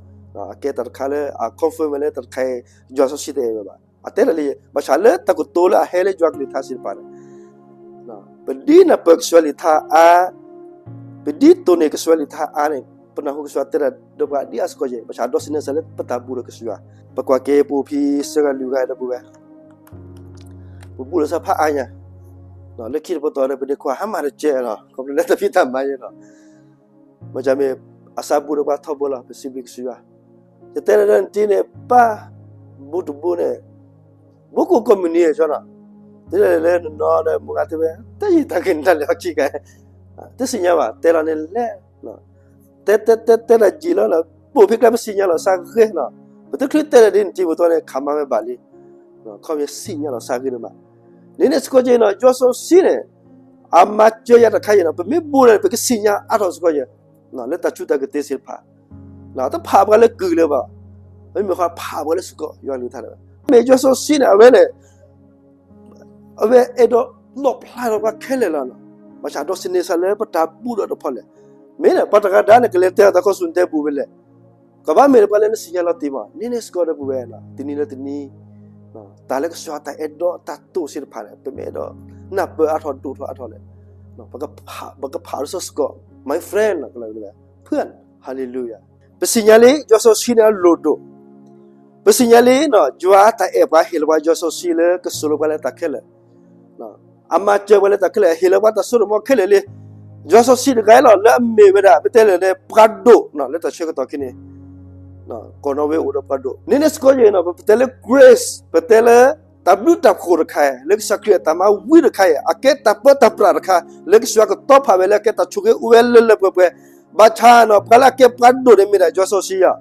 အကဲတၢ်တခါလၢအ confirm ဝဲလၢတၢ်တခါအံၤ ယွၤစီဆှံတအဲၣ်ဝဲဘၣ်, အတဲတၢ်လၢ ဘၣ်ဆၣ်လၢတၢ်ကတိၤလၢအဟဲလၢယွၤကလုၢ်ကထါစံးတဖၣ်န့ၣ် ပဒ်နၢ်ပၢၢ်ကစၢ်ယွၤကလုၢ်ကထါအါ, ပဒ်တိၢ်န့ၢ်ကစၢ်ယွၤကလုၢ်ကထါအါန့ၣ် ပနၢ်ဟူကစၢ်ယွၤတဲတၢ်ဒီးပှၤဒ်အါစ့ၢ်ကီးယဲၢ်, ဘၣ်ဆၣ်ဒီးစံးန့ၣ်စ့ၢ်လၢပတၢ်ဘူးဒီးကစၢ်ယွၤ, ပကွၢ်က့ၤပအိၣ်ဖဲဆၢဂၤလွံၢ်ဂၤဒီပုၢ်ဝဲၢ်, ပဘူၣ်လီၤစၢ်ဖးအါညါ, လၢခံတပတီၢ်ဒီး ပဒ့ခွါဟါမၢ်တကဲလီၤ, ခီဖျိလၢတၢ်ဖံးတၢ်မၤယဲလီၤ. မ့ၢ်မ့ၢ်အစၢ်ဘူၣ်ဒီးပှၤထီဘိလီၤ, ပစံးဘျုးကစၢ်ယွၤ, ယတဲလၢနတံၤန့ၣ် ပၢ်, ဘူၣ်တဘူၣ်န့ၣ် ဘူးကကိးမုၢ်နံၤအံၤနီၤ, တဲလၢနနီၤဒီး မုၢ်ဂၤတဲဝဲ တၢ်ယံာ်တၢ်က့ၤနတၢ်လဲၤအီခံကါ, တသ့ၣ်ညါဘၣ်, တဲလီၤန့ၣ်လဲၣ်, တဲတဲတဲတဲတၢ်ယံာ်လီၤ, ပိာ်ဖံးကျါပသ့ၣ်ညါလီၤစၢ်ဂ့ၤနီၤ, ပတချုးတဲလၢဒ်နတံၤမုၢ်သီန့ၣ် ခးမါဝဲဘၣ်လံ, ခီပညီသ့ၣ်ညါလီၤစၢ်ဂ့ၤန့ၣ်မး, န့ၣ်န့ၣ်စ့ၢ်ကီးက့ၤနီၤ, ယွၤစီဆှံန့ၣ် အမၤစၢၤယၤတခါအံၤနီၤ, ပမ့ၢ်ဘူးန့ၣ် ပကသ့ၣ်ညါအါထီၣ်စ့ၢ်ကီးက့ၤ လၢတၢ်ဆူးတၢ်ကတ့စ့ၢ်တဖၣ်, တဖးပှၤလၢကုၢ်လၢၤဘၣ်, မ့မ့ၢ်ဃီဖးပှၤလၢစ့ၢ်ကီး ယွၤကလုၢ်ကထါလၢၤဘၣ်, မ့ၢ်ယွၤစီဆှံန့ၣ် အဝဲန့ၣ် အဝဲအဲၣ်ဒိးလီၣ်ဖျါထီၣ်ပှၤခဲလၢာ်လီၤနီၤ, ဘၣ်ဆၣ်ဒီးစနေဆၢလၢပတၢ်ဘူၣ်ဒီးတဖီလဲၣ်, မ့ၢ်န့ၣ် ပှၤတဂၤဒါန့ၣ် ကလဲၤတဲအီၤတၢ်ခီဆူၣ်နတဲပူၤဝဲလဲၣ်, ကဘၣ်မ့ၢ်ပှၤလၢနသ့ၣ်ညါလီၤတံၢ်မး, န့ၣ်န့ၣ်စ့ၢ်ကီးဒီပုၢ်ဝဲၢ်နီၤ, တနံၤလၢတနံၤ တၢ်လၢကစၢ်ယွၤတၢ်အဲၣ်ဒိးတၢ်တိာ်စ့ၢ်တဖၣ်န့ၣ် ပမ့ၢ်အဲၣ်ဒိးနၢ်ပၢၢ်အါထီၣ်ဒိၣ်ထီၣ်အါထီၣ်လဲၣ်, ပကဖးဒိၣ်စ့ၢ်ကီး my friend နီၤ, ကလၢာ်ဝဲ ဖုၣ်, hallelujah, ပသ့ၣ်ညါလံ ယွၤစီဆှံန့ၣ်အလိၣ်ဒိၣ်, ပသ့ၣ်ညါလံနီၤ, ယွၤတၢ်အဲၣ်ပှၤဟ့ၣ်လီၤပှၤယွၤစီဆှံလၢကစိာ်လီၤပှၤလၢတၢ်ခဲလၢာ် အမၤစၢၤပှၤလၢတၢ်ခဲလၢာ်, ဟ့ၣ်လီၤပှၤတၢ်စိတၢ်ကမီၤခဲလၢာ်လံ. ယွၤစီဆှံတဂၤလီၤ လၢအမ့ၢ်ဝဲဒၣ် ပတဲလၢန့ၣ် ပှၤဒိၣ် လၢတၢ်ဆၢကတီၢ်ခဲအံၤန့ၣ်, ကိးနီၣ်ဝဲအိၣ်ဒီးပှၤဒိၣ် န့ၣ်န့ၣ်စ့ၢ်ကီးယဲၢ်နီၤ, ပတဲလၢ grace ပတဲလၢ တၢ်ဘျုးတၢ်ဖှိၣ်တခါအံၤ လၢကစၢ်ခရံာ်အတၢ်မၤဝံတခါအံၤ အကဲတၢ်ပၢတၢ်ပြးတခါ လၢကစၢ်ယွၤကတီၤဖးဝဲလၢအကဲတၢ်ဆိၣ်ဂ့ၤအိၣ်ဝဲလၢလၢပှဲၤပှဲၤ, ဘၣ်ဆၣ်နီၤ ပှၤလၢအကဲပှၤဒိၣ်န့ၣ်မ့ၢ်ဒၣ်ယွၤစီဆှံယၤ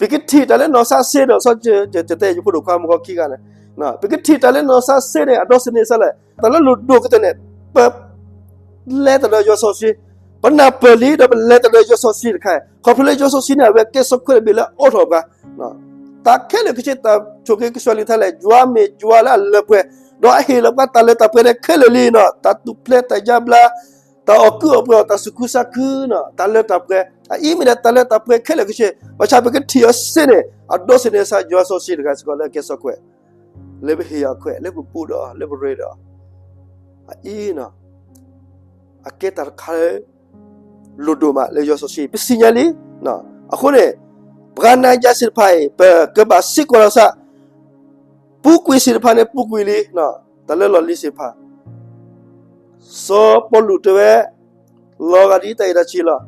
ပကထံၣ်တၢ်လၢနီၢ်စၢ်စ့ဒီး စီၤတဲယဖိဒိၣ်ခွါမုၢ်ဂီၤခံဂၤန့ၣ်, ပကထံၣ်တၢ်လၢနီၢ်စၢ်စ့န့ၣ် အဒီစန့ၣ်စၢ်လဲၣ်, တၢ်လၢလိၣ်ဒိၣ်ကတၢၢ်န့ၣ် ပ လဲၤတၢ်ဒီးယွၤစီဆှံ, ပနၢ်ပၢၢ်လံဒီးပလဲၤတၢ်ဒီးယွၤစီဆှံတခါ, ခီဖျိလၢယွၤစီဆှံန့ၣ် အဝဲကဲစီခွဲးတဘ့ၣ်လၢအအိးထီၣ်ပှၤ တၢ်ခဲလၢာ်ခဲဆ့ တၢ်ဆိၣ်ဂ့ၤကစၢ်ယွၤကလုၢ်ကထါလဲၣ်, ယွၤမ့ၢ်ယွၤလၢအလၢပှဲၤ, ဒီးအဟ့ၣ်လီၤပှၤတၢ်လၢတၢ်ပှဲၤန့ၣ်ခဲလၢာ်လံနီၤ, တၢ်ထူၣ်ဖျဲးတၢ်ယါဘျါ, တၢ်အီၣ်ကုၢ်အီၣ်ပှဲၤအီၤ, တၢ်သူၣ်ခုသးခုနီၤ, တၢ်လၢတၢ်ပှဲၤ, အအံၤမ့ၢ်ဒၣ်တၢ်လၢတၢ်ပှဲၤခဲလၢာ်ခဲဆ့, ဘၣ်ဆၣ်ပကထံၣ်အီၤစ့န့ၣ် အဒီစန့ၣ်စၢ်ယွၤစီဆှံတဂၤစ့ၢ်ကီးလၢအကဲစီခွဲး, လၢပဟ့ၣ်အီၤခွဲး, လၢပဘူၣ်ဒီးအီၤ, လၢပရ့ဒီးအီၤ, အအံၤနီၤ အကဲတၢ်တခါလၢ လိၣ်ဒိၣ်မးလၢယွၤစီဆှံ ပသ့ၣ်ညါလံ, အဃိန့ၣ် ပှၤနၤယၤသ့ၣ်တဖၣ်အံၤ ပကဘၣ်စံးကီၢ်လီၤသး, ပူၤကွံာ်သ့ၣ်တဖၣ်န့ၣ် ပူၤကွံာ်လံ, တၢ်လၢလီၢ်လံၤသ့ၣ်တဖၣ်, စီၤပီလူးတဲဝဲ, လီၤဂာ်ဒ်တၢ်အဲၣ်တၢ်ဆံးလီၤ,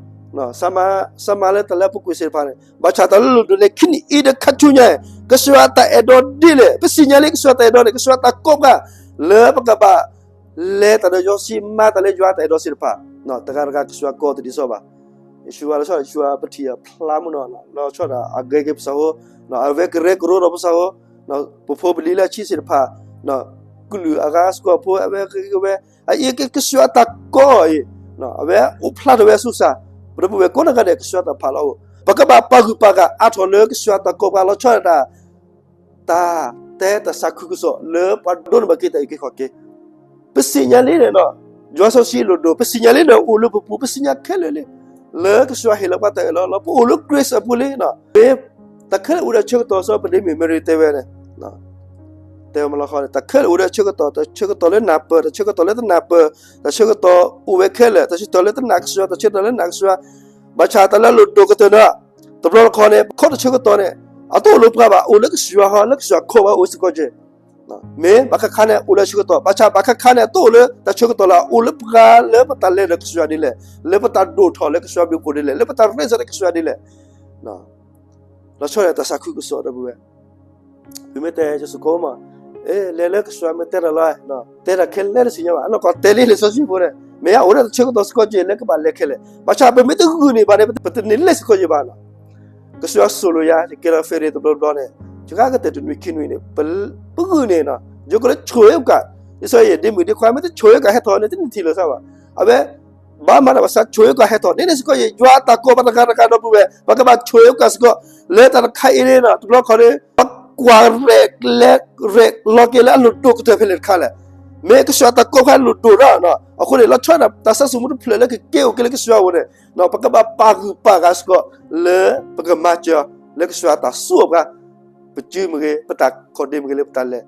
စမၤလၢတၢ်လၢအပူၤကွံာ်သ့ၣ်တဖၣ်န့ၣ်, ဘၣ်ဆၣ်တၢ်လၢလိၣ်ဒိၣ်န့ၣ် ခံနံၣ်အံၤဒီးခါဆူညါ, ကစၢ်ယွၤတၢ်အဲၣ်ဒိးဒ်လဲၣ်, ပသ့ၣ်ညါလံကစၢ်ယွၤတၢ်အဲၣ်ဒိးန့ၣ် ကစၢ်ယွၤတၢ်ကိးပှၤ, လၢပကဘၣ် လဲၤတၢ်ဒီးယွၤစီဆှံ မၤတၢ်လၢယွၤတၢ်အဲၣ်ဒိးသ့ၣ်တဖၣ်, တဂၤတဂၤကစၢ်ယွၤကိးတဒ်သိးဘၣ်, ယ့ၣ်ၡူးဝဲလီၤဆီဒၣ်တၢ် ယ့ၣ်ၡူးဝဲပထံၣ်အဖျါမုၢ်နီၤ, လီၤဆီဒၣ်တၢ် အဂ့ၤက့ၤပသးဖိ, အဝဲကရၢကရိဒီးပသးဖိ, ပဖိပလံၤလၢအဆံးသ့ၣ်တဖၣ်, ကလုာ်အဂၤစ့ၢ်ကီးဖိ အဝဲကဝဲ, အအံၤကစၢ်ယွၤတၢ်ကိးအံၤ, အဝဲအိၣ်ဖျါထီၣ်ဝဲဆူစၢ်, ပဒီပုၢ်ဝဲၢ်ကိးနီၢ်ဂၤဒဲး ကစၢ်ယွၤတၢ်ဖးလီၤအိၣ်, ပကဘၣ်ပာ်ဂုၢ်ပာ်ဂၤအါထီၣ်လၢကစၢ်ယွၤတၢ်ကိးပှၤ လီၤဆီဒၣ်တၢ် တၢ်တဲတၢ်သးခုကစီၣ်လၢပှၤဒိးန့ၢ်ဘၣ်က့ၤတၢ်အုၣ်က့ၤခီၣ်က့ၤ, ပသ့ၣ်ညါလံန့ၣ်နီၤ, ယွၤစီဆှံလိၣ်ဒိၣ် ပသ့ၣ်ညါလံန့ၣ်အိၣ်လၢပပူၤ ပသ့ၣ်ညါခဲလၢာ်လံ, လၢကစၢ်ယွၤဟ့ၣ်လီၤပှၤတၢ်အၢၣ်လီၤလီၤ ပအိၣ်လၢ grace အပူၤလံနီၤ, မ့ၢ်တၢ်ခဲလၢာ်အိၣ်ဒီးဆၢကတီၢ် စီၤပဒ့မုၣ်မ့ၢ်ရံတဲဝဲန့ၣ်, တဲဝဲမလီၤဃီန့ၣ် တၢ်ခဲလၢာ်အိၣ်ဒီးဆၢကတီၢ်, တၢ်ဆၢကတီၢ်လၢနၢ်ပၢၢ်, တၢ်ဆၢကတီၢ်လၢတနၢ်ပၢၢ်, တၢ်ဆၢကတီၢ်အိၣ်ဝဲခဲလၢာ်, တၢ်ဆၢကတီၢ်လၢတနာ်ကစၢ်ယွၤ, တၢ်ဆၢကတီၢ်လၢနာ်ကစၢ်ယွၤ, ဘၣ်ဆၣ်တၢ်လၢလိၣ်ဒိၣ်ကတၢၢ်န့ၣ်, တဘျီတခီန့ၣ် ခီၣ်တၢ်ဆၢကတီၢ်န့ၣ် အတအိၣ်လၢပှၤဘၣ်, အိၣ်လၢကစၢ်ယွၤဟီ, လၢကစၢ်ယွၤခီပှၤအိၣ်စ့ၢ်ကီးက့ၤ မ့ၢ်ဘၣ်ခါခါန့ၣ် အိၣ်လၢဆၢကတီၢ်, ဘၣ်ဆၣ်ဘၣ်ခါခါန့ၣ် တအိၣ်လၢတၢ်ဆၢကတီၢ်လၢၤ, အိၣ်လၢပှၤလၢပတၢ်လဲၤဒီးကစၢ်ယွၤဒ်လဲၣ်, လၢပတၢ်ဒိၣ်ထီၣ်လၢကစၢ်ယွၤဘျုးဖှိၣ်ဒ်လဲၣ်, လၢပတၢ်ရ့စၢၤဒီးကစၢ်ယွၤဒ်လဲၣ်, လီၤဆီဒၣ်တၢ်သးခုကစီၣ်ဒီပုၢ်ဝဲၢ်, ပမ့ၢ်တဲယစကိးမး, လဲၤလၢကစၢ်ယွၤမ့ၢ်တဲတၢ်လီၤ, တဲတၢ်ခဲလၢာ်တသ့ၣ်ညါဘၣ်, အနီၢ်ကီၢ်တဲလံလံာ်စီဆှံဖိန့ၣ် မ့ၢ်ယအိၣ်ဒီးတၢ်ဆၢကတီၢ်စ့ၢ်ကီးက့ၤ လၢကဘၣ်လဲၤခဲလၢာ်, ဘၣ်ဆၣ်ပမ့ၢ်တဂုာ်န့ၢ်ဘၣ်န့ၣ် ပတန့ၢ်လဲၤစ့ၢ်ကီးက့ၤဘၣ်နီၤ ကစၢ်ယွၤသိၣ်လိယၤ ယကဲလီၤ ferry တဘျီဘျီန့ၣ်, ယကကတၢၢ်တနွံခံနွံန့ၣ်, ပဂုာ်န့ၢ်နီၤ, ယကလၢ ฉวยโอกาส, ဒ်သိးယဒ့မုၣ်ဒ့ခွါ မ့ၢ်တ ฉวยโอกาส ဟဲထီၣ်န့ၣ် တန့ၢ်ထံၣ်လိာ်သးဘၣ်, အဝဲ ဘၣ်မၤတၢ်ဘၣ်ဆၣ် ฉวยโอกาส ဟဲထီၣ်, န့ၣ်န့ၣ်စ့ၢ်ကီး ယွၤတၢ်ကိးပှၤတဂၤတဂၤဒီပုၢ်ဝဲၢ် ပကဘၣ် ฉวยโอกาส စ့ၢ်ကီး, လၢတၢ်တခါအံၤန့ၣ်နီၤ တဘျီခီန့ၣ် ပကွၢ်ရဲၣ်ကျဲၤ ရဲၣ်လီၤက့ၤလၢအလိၣ်ဒိၣ်ကတၢၢ်ဖဲလဲၣ်တခါလဲၣ်, မ့ၢ်ကစၢ်ယွၤတၢ်ကိးဖဲလိၣ်ဒိၣ်ဒီးနီၤ, အဃိန့ၣ် လီၤဆီဒၣ်တၢ်သးစူၤမူတဖျၢၣ်လၢကကဲအိၣ်က့ၤလၢကစၢ်ယွၤအအိၣ်န့ၣ်, ပကဘၣ်ပာ်ဂုၢ်ပာ်ဂၤစ့ၢ်ကီး လၢပကမၤစၢၤ လၢကစၢ်ယွၤတၢ်သူအီၤပှၤ, ပစုမ့ၢ်ဂ့ၤ ပတၢ်ခီၣ်ဒ့မ့ၢ်ဂ့ၤလၢပတၢ်လဲၤ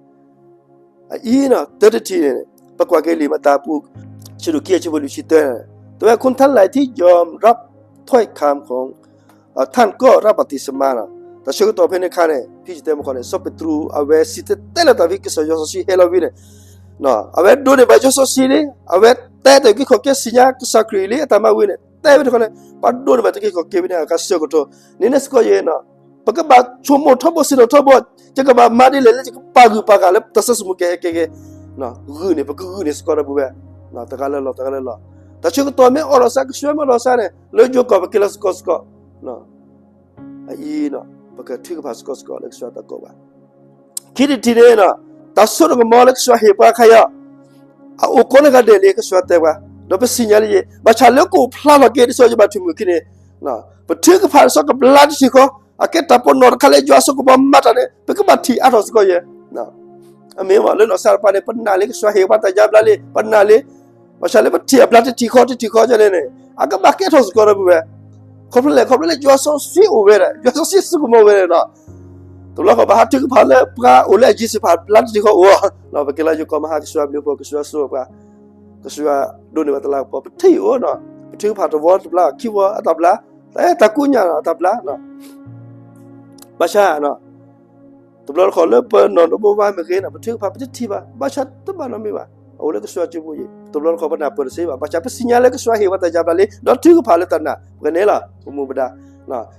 အအံၤနီၤ တၢတထံၣ်န့ၣ် ပကွၢ်က့ၤလံာ်မၤတၢ်အပူၤ ဆၢဒိၣ်ခံအဆၢဖိလွံၢ်ဆံတၢ တဲဝဲ คนทั้งหลายที่ยอมรับถ้อยคำของท่านก็รับบัพติศมา နီၤ, တၢ်ဆၢကတီၢ်ဖဲန့ၣ်အခါန့ၣ် ဖဲယတဲမ့ၢ်ခီန့ၣ် စီၤပ့းတရူး အဝဲစံၣ်တဲၤတဲလီၤတၢ်ဖဲကစၢ်ယွၤစီဆှံဟဲလီၤဝံၤန့ၣ် အဝဲဒိးန့ၢ်ဘၣ်ယွၤစီဆှံလံ, အဝဲတဲတၢ်အုၣ်က့ၤခီၣ်က့ၤ စံၣ်ညီၣ်ကစၢ်ခရံာ်လံ အတၢ်မၤဝံၤန့ၣ် တဲဝဲတခီန့ၣ် ပှၤဒိးန့ၢ်ဘၣ်တၢ်အုၣ်က့ၤခီၣ်က့ၤဖဲန့ၣ် အကစၢၢ်ကတီၢ်န့ၣ် န့ၣ်စ့ၢ်ကီးယဲနီၤ, ပကဘၣ်ဆိကမိၣ်ထီဘိ ဆ့ၣ်နီၤထီဘိ, ယကဘၣ်မၤဒ်လဲၣ်လၢယကပာ်ဂံၢ်ပာ်ဂၤလၢတၢ်စၢ်စမူကဲကဲကဲ, ဂုာ်န့ၣ် ပကဂုာ်န့ၢ်စ့ၢ်ကီးဒီပုၢ်ဝဲၢ်, တဂၤလၢ်လီၤ တဂၤလၢ်လီၤ, တၢ်ဆၢကတီၢ်မ့ၢ်အိၣ်ဒီးစ့ၢ် ကဆှၢမ့ၢ်အိၣ်ဒီးစ့ၢ်န့ၣ် လၢယိၤကီၢ်ပက့ၤလီၤစ့ၢ်ကီးစ့ၢ်ကီး အအံၤ ပကထုကဖၣ်စ့ၢ်ကီးစ့ၢ်ကီးလၢကစၢ်တၢ်ကိးဘၣ်. ခံထံၣ်တထံၣ်န့ၣ် တၢ်စိတၢ်ကမီၤလၢကစၢ်ဟ့ၣ်ပှၤခါအံၤ အအိၣ်ကိးန့ၢ်ဂၤဒဲးလံ ကစၢ်တဲပှၤ, ဒီးပစံၣ်ညီၣ်လၢယဲ, ဘၣ်ဆၣ်လၢကအိၣ်ဖျါထီၣ်က့ၤ ဒ်သိးယဘၣ်ထုးမုၢ်ခံန့ၣ် ပထုကဖၣ်စ့ၢ်ကီးကဘျါတထံၣ်ဃီ, အကဲတၢ်ပနီၣ်တခါလၢယွၤစိကမီၤမၤတၢ်န့ၣ် ပကဘၣ်ထံၣ်အါထီၣ်စ့ၢ်ကီးယဲ အမ့ၢ်မ့ၢ်လၢနီၢ်စၢ်တဖၣ်န့ၣ် ပနာ်လၢကစၢ်ဟ့ၣ်ပှၤတၢ်ယါဘျါလံ ပနာ်လံ, ဘၣ်ဆၣ်လၢပထံၣ်အဘျါတထံၣ်ဃီတထံၣ်ဃီန့ၣ် အကဘၣ်ကဲထီၣ်စ့ၢ်ကီးဒီပုၢ်ဝဲၢ်, ခီဖျိလဲၣ် ခီဖျိလၢယွၤစီဆှံအိၣ်ဝဲဒၣ် ယွၤစီဆှံစိကမီၤဝဲဒၣ်နီၤ, တဘျီဃီပဟးထုကဖၣ်လၢပှၤအိၣ်လၢအယံၤစ့ၢ်ကီး ဘျါတထံၣ်ဃီအိၣ်, ပက့ၤလၢယိၤကီၢ်မဟါ ကစၢ်ဘျုးဖှိၣ် ကစၢ်စိပှၤ, ကစၢ်ဒိးန့ၢ်ဘၣ်တၢ်လၤကပီၤ ပထံၣ်အီၤနီၤ, ပထုကဖၣ်တဝီတဘျါ ခံဝီအတၢ်ဘျါ, တၢ်ကူၣ်ညါအတၢ်ဘျါ ဘၣ်ဆၣ် တဘျီတခီၣ်လၢပနီၢ်တဘိဘၣ်မ့ၢ်ဂ့ၤနီၤ ပထုကဖၣ်ပတထံၣ်ဘၣ် ဘၣ်ဆၣ်တဘၣ်နီတမံၤဘၣ်, အအိၣ်လၢကစၢ်စုပူၤအံၤ တဘျီတခီၣ်ပနၢ်ပၢၢ်တသ့ဘၣ် ဘၣ်ဆၣ်ပစံၣ်ညီၣ်လၢကစၢ်ဟ့ၣ်ပှၤတၢ်ယါဘျါလံ ဒီးထုကဖၣ်လၢတၢ်နာ် ပကနဲလီၤ ပမူပဒါ,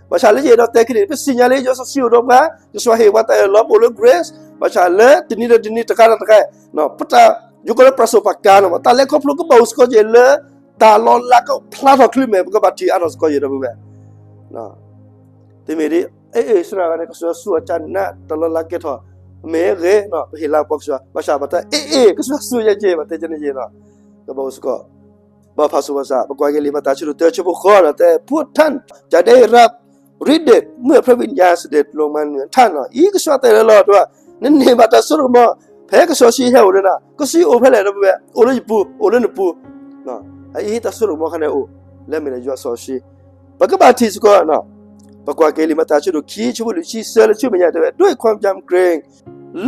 ဘၣ်ဆၣ်လၢယအဲၣ်ဒိးတဲခဲန့ၣ် ပစံၣ်ညီၣ်လၢယွၤစီဆှံအိၣ်ဒီးပှၤ ကစၢ်ဟ့ၣ်ပှၤတၢ်အၢၣ်လီၤ ပအိၣ်လၢ grace, ဘၣ်ဆၣ်လၢတနံၤဒီးတနံၤတခါဒီးတခါ ပတၢ် ယိၤကီၢ်လၢပှၤစိာ်ပှၤကါနီၤ တၢ်လဲၤခီဖျိကဘၣ်အိၣ်စ့ၢ်ကီးက့ၤလၢ တၢ်လီၤလးကဖျါထီၣ်ချုးမဲာ် ပကဘၣ်ထံၣ်အါထီၣ်စ့ၢ်ကီးယဲဒီပုၢ်ဝဲၢ် တမ့ၢ်ဒ် အ့ၣ်အ့ၣ် စရၣ်ဂၤန့ၣ် ကစၢ်ယွၤဆူအကၢ်နး တၢ်လီၤလးကဲထီၣ် မ့ၢ်ဂ့ၤနီၤ ပဟ့ၣ်လၤကပီၤကစၢ် ဘၣ်ဆၣ်ဘၣ်တၢ် အ့ၣ်အ့ၣ် ကစၢ်ယွၤဆူယဲက့ၤ ဘၣ်တဲကန့ၣ်ယဲနီၤ ကဘၣ်အိၣ်စ့ၢ်ကီး ဘၣ်ဖးဆူပှၤစၢ် ပကွၢ်က့ၤလံာ်မၤတၢ်ဆၢဒိၣ်တၢ ဆၢဖိဃိးနီၤ တဲ For then, ယၤဒဲးရၢ် read it, မုၢ်အဖျၢၣ်ဖံးညါစဒ့း လိာ်မၤနုၤထၣ်နီၤ အံၤကစၢ်တဲလၢလီၤတဝဲ နန့ၢ်ဘၣ်တၢ်စိတၢ်ကမီၤ ဖဲကစၢ်ယွၤဆူဟဲအိၣ်ဒီးနၤ ကစၢ်ယွၤအိၣ်ဖဲလဲၣ်ဒီပုၢ်ဝဲၢ် အိၣ်လၢယပူၤ အိၣ်လၢနပူၤ အအံၤတၢ်စိတၢ်ကမီၤခါန့ၣ်အိၣ် လၢမ့ၢ်ဒီးယွၤစီဆှံ ပကဘၣ်ထံၣ်စ့ၢ်ကီး ပကွၢ်က့ၤလံာ်မၤတၢ်ဆၢဒိၣ်ခံ ဆၢဖိလွံၢ်ဆံသၢလၢဆူမဲာ်ညါတဲဝဲ ဒိၣ်ခွါယၢမ်ၣ်ကြ့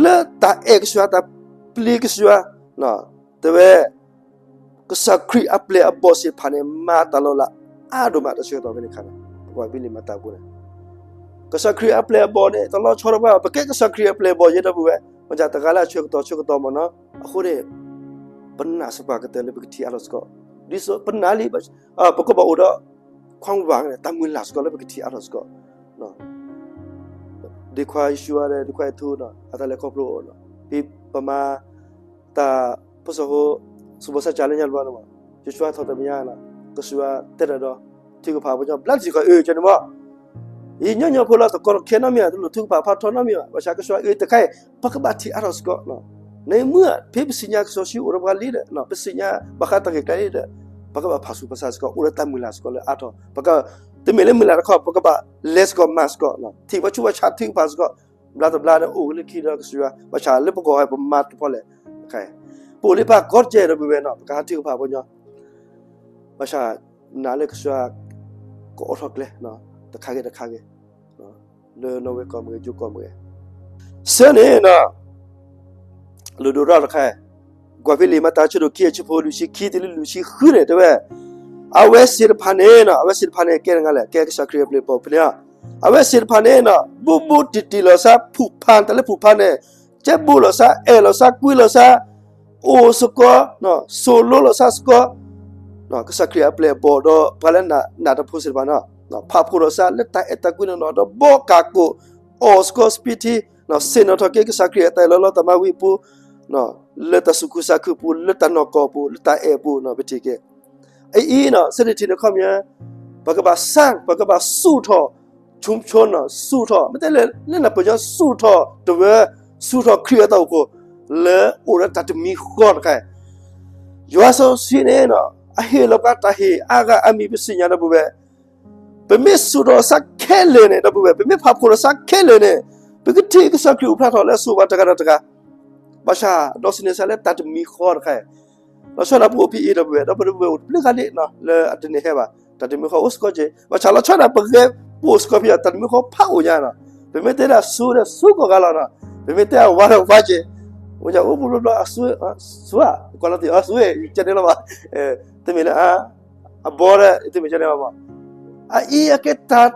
လၢတၢ်အဲၣ်ကစၢ် တၢ်ပျံၤကစၢ် တဲဝဲ ကစၢ်ခရံာ်အပျဲၢ်အဘီၣ်သ့ၣ်တဖၣ်န့ၣ် မၤတၢ်လီၤလးအါဒိၣ်မး တၢ်ဆၢကတီၢ်ဖဲန့ၣ်အခါန့ၣ် ပကွၢ်ဖဲလံာ်မၤတၢ်ပူၤန့ၣ် ကစၢ်ခရံာ်အပျဲၢ်အဘီၣ်န့ၣ် တလီၤဆီဒီးပှၤ ပကဲကစၢ်ခရံာ်အပျဲၢ်အဘီၣ်ယဲဒီပုၢ်ဝဲၢ် မ့ၢ်တၢ်တဂၤလၢအဆၢကတီၢ်ဆၢကတီၢ်မ့ၢ်နီၤ အဃိန့ၣ် ပနာ်စ့ၢ်ကီးကတၢၢ်လၢပကထံၣ်အါထီၣ်စ့ၢ်ကီး ဒ်သိးပနာ်လံ ပကဘၣ်အိၣ်ဒီး ခွါဝးန့ၣ် တၢ်မုၢ်လၢ်စ့ၢ်ကီးလၢပကထံၣ်အါထီၣ်စ့ၢ်ကီး ဒ့ခွါယွၤဒီး ဒ့ခွါအဲၤထူ အတၢ်လဲၤခီဖျိအိၣ်နီၤ ဖဲပမၤ တၢ်ဖိစီၤဖိ စူၢ်ဘီၣ်စၢ်ကၢ်လၢညါတဘျီန့ၣ်မး ယွၤထီၣ်တမံၤညါနီၤ ကစၢ်ယွၤတဲတၢ်ဒီး ထုကဖၣ်ပှၤကညီဘျါတစဲးဃီ အၢ ကန့ၣ်မး ယညီညီဖိလီၤ တကီတခဲနီတမံၤ တလိၣ်ထုကဖၣ်ဖးထီနီတမံၤဘၣ် ဘၣ်ဆၣ်ကစၢ်ယွၤအၢတခါအံၤ ပကဘၣ်ထံၣ်အါထီၣ်စ့ၢ်ကီး န့ၣ်မ့ၢ် ဖဲပသ့ၣ်ညါကစၢ်ယွၤအိၣ်ဒီးပှၤလံဒီး ပသ့ၣ်ညါဘၣ်ဃးတၢ်ဂ့ၢ်ကျဲလံဒီး ပကဘၣ်ဖးဆူးဖးဆါစ့ၢ်ကီး အိၣ်ဒီးတၢ်မုၢ်လၢ်စ့ၢ်ကီးလၢအါထီၣ် ပက တမ့ၢ်လၢမုၢ်လၢ်တခီ ပကဘၣ်လဲၤစ့ၢ်ကီးမၤစ့ၢ်ကီး ထံၣ်ပှၤဆူးပှၤဆါထုကဖၣ်စ့ၢ်ကီး ဘျါတဘျါန့ၣ် အိၣ်လၢခံဒီးကစၢ်ယွၤ ဘၣ်ဆၣ်လၢပဂီၢ်ဟဲပမၤတဖီလဲၣ် ပအိၣ်လၢပှၤကီတကဲဒီပုၢ်ဝဲၢ်နီၤ ပကဟးထုကဖၣ်ပှၤကညီ ဘၣ်ဆၣ် နာ်လၢကစၢ်ယွၤ ကအိးထီၣ်ကျဲ တခါဂ့ၤတခါဂ့ၤ လၢနီၣ်ဝ့ကီၢ်မ့ၢ်ဂ့ၤ ယိၤကီၢ်မ့ၢ်ဂ့ၤ ဆၢန့ၣ်နီၤ လုၢ်ဒိၣ်ထီၣ်တခါ ကွၢ်ဖဲလံာ်မၤတၢ်ဆၢဒိၣ်ခံ အဆၢဖိလွံၢ်ဆံခံတုၤလၢလွံၢ်ဆံဃုန့ၣ် တဲဝဲ အဝဲသ့ၣ်တဖၣ်န့ၣ်နီၤ အဝဲသ့ၣ်တဖၣ်န့ၣ် ကဲတဂၤလဲၣ် ကဲကစၢ်ခရံာ်အပျဲၢ်အဘီၣ်ဖဲန့ၣ် အဝဲသ့ၣ်တဖၣ်န့ၣ်နီၤ ဘူးဘူးတံၢ်တံၢ်လီၤသး ဖုၣ်ဖး တၢ်လၢဖုၣ်ဖးန့ၣ် ကဲဘူးလီၤသး အဲၣ်လီၤသး ကွံလီၤသး အိၣ်စ့ၢ်ကီး စိာ်လိလီၤသးစ့ၢ်ကီး ကစၢ်ခရံာ်အပျဲၢ်အဘီၣ်ဒီး ပှၤလၢနာ်တၢ်ဖိသ့ၣ်တဖၣ်နီၤ ဖးဖှိၣ်လိာ်သးလၢတၢ်အဲၣ်တၢ်ကွံနီၢ်နီၢ်ဒီး ဘီကၢ်ကိၣ် အီၣ်စ့ၢ်ကီး စပံးထံ ဆ့ၣ်နီၤထီၣ်က့ၤကစၢ်ခရံာ်အတၢ်အၢၣ်လီၤလီၤတၢ်မၤဝံၤအပူၤ လၢတၢ်သူၣ်ခုသးခုအပူၤ လၢတၢ်နီၢ်ကီၢ်အပူၤ လၢတၢ်အဲၣ်အပူၤနီၤ ပထံၣ်က့ၤ အအံၤနီၤ ဆၢထံၣ်တထံၣ်န့ၣ်ခီပညီ ပကဘၣ်စၢ် ပကဘၣ်ဆူၣ်ထီၣ် ဆူၣ်ဆူၣ်နီၤ ဆူၣ်ထီၣ် မ့ၢ်တဲလၢ လၢနၢ်ပၢၢ်ညီ ဆူၣ်ထီၣ်တဝၢ ဆူၣ်ထီၣ်ခရံာ်အတၢ်အိၣ်ဖှိၣ် လၢအိၣ်ဒီးတၢ်တမံၤဃီတခါ ယွၤစီဆှံန့ၣ်နီၤ အဟ့ၣ်လီၤပှၤတၢ်ဟ့ၣ်အါဂၤအါမံၤ ပသ့ၣ်ညါဒီပုၢ်ဝဲၢ် ပမ့ၢ်ဆူၣ်ထီၣ်စၢ်ခဲလၢာ်န့ၣ် ဒီပုၢ်ဝဲၢ် ပမ့ၢ်ဖးဖှိၣ်ထီၣ်စၢ်ခဲလၢာ်န့ၣ် ပကထံၣ်ကစၢ်ခရံာ်အိၣ်ဖျါထီၣ်လၢအစိၤပှၤတဂၤဒီးတဂၤ ဘၣ်ဆၣ် ဒီးစံးန့ၢ်စၢ်လၢတၢ်တမံၤဃီတခါ လီၤဆီဒၣ်တၢ်ပအိၣ်ဖဲအံၤဒီပုၢ်ဝဲၢ် ဒီးပတဝဲအိၣ်တဘျုးဂၤဒံးနီၤ လၢအတန့ၢ်ဟဲဘၣ် တၢ်တမံၤဃီအိၣ်စ့ၢ်ကီးက့ၤ ဘၣ်ဆၣ်လီၤဆီဒၣ်တၢ်ပဂဲၤ ပအိၣ်စ့ၢ်ကီးဖဲအံၤ တၢ်တမံၤဃီဖးအိၣ်ညါနီၤ ပမ့ၢ်တဲဒၣ်ဆူဒီးဆူကိးဂၤလီၤနီၤ ပမ့ၢ်တဲအဝါဒီးဝါက့ၤ အိၣ်ညါအိၣ်ပူၤဘျီဘျီ အဆူ ဆူဧါ ကွၢ်လီၤတံၢ်အဆူ ယကဲန့ၣ်လီၤဘၣ် တမ့ၢ်လၢ အဘီဒီး တမ့ၢ်ကဲန့ၣ်လီၤဘၣ် အအံၤအကဲတၢ်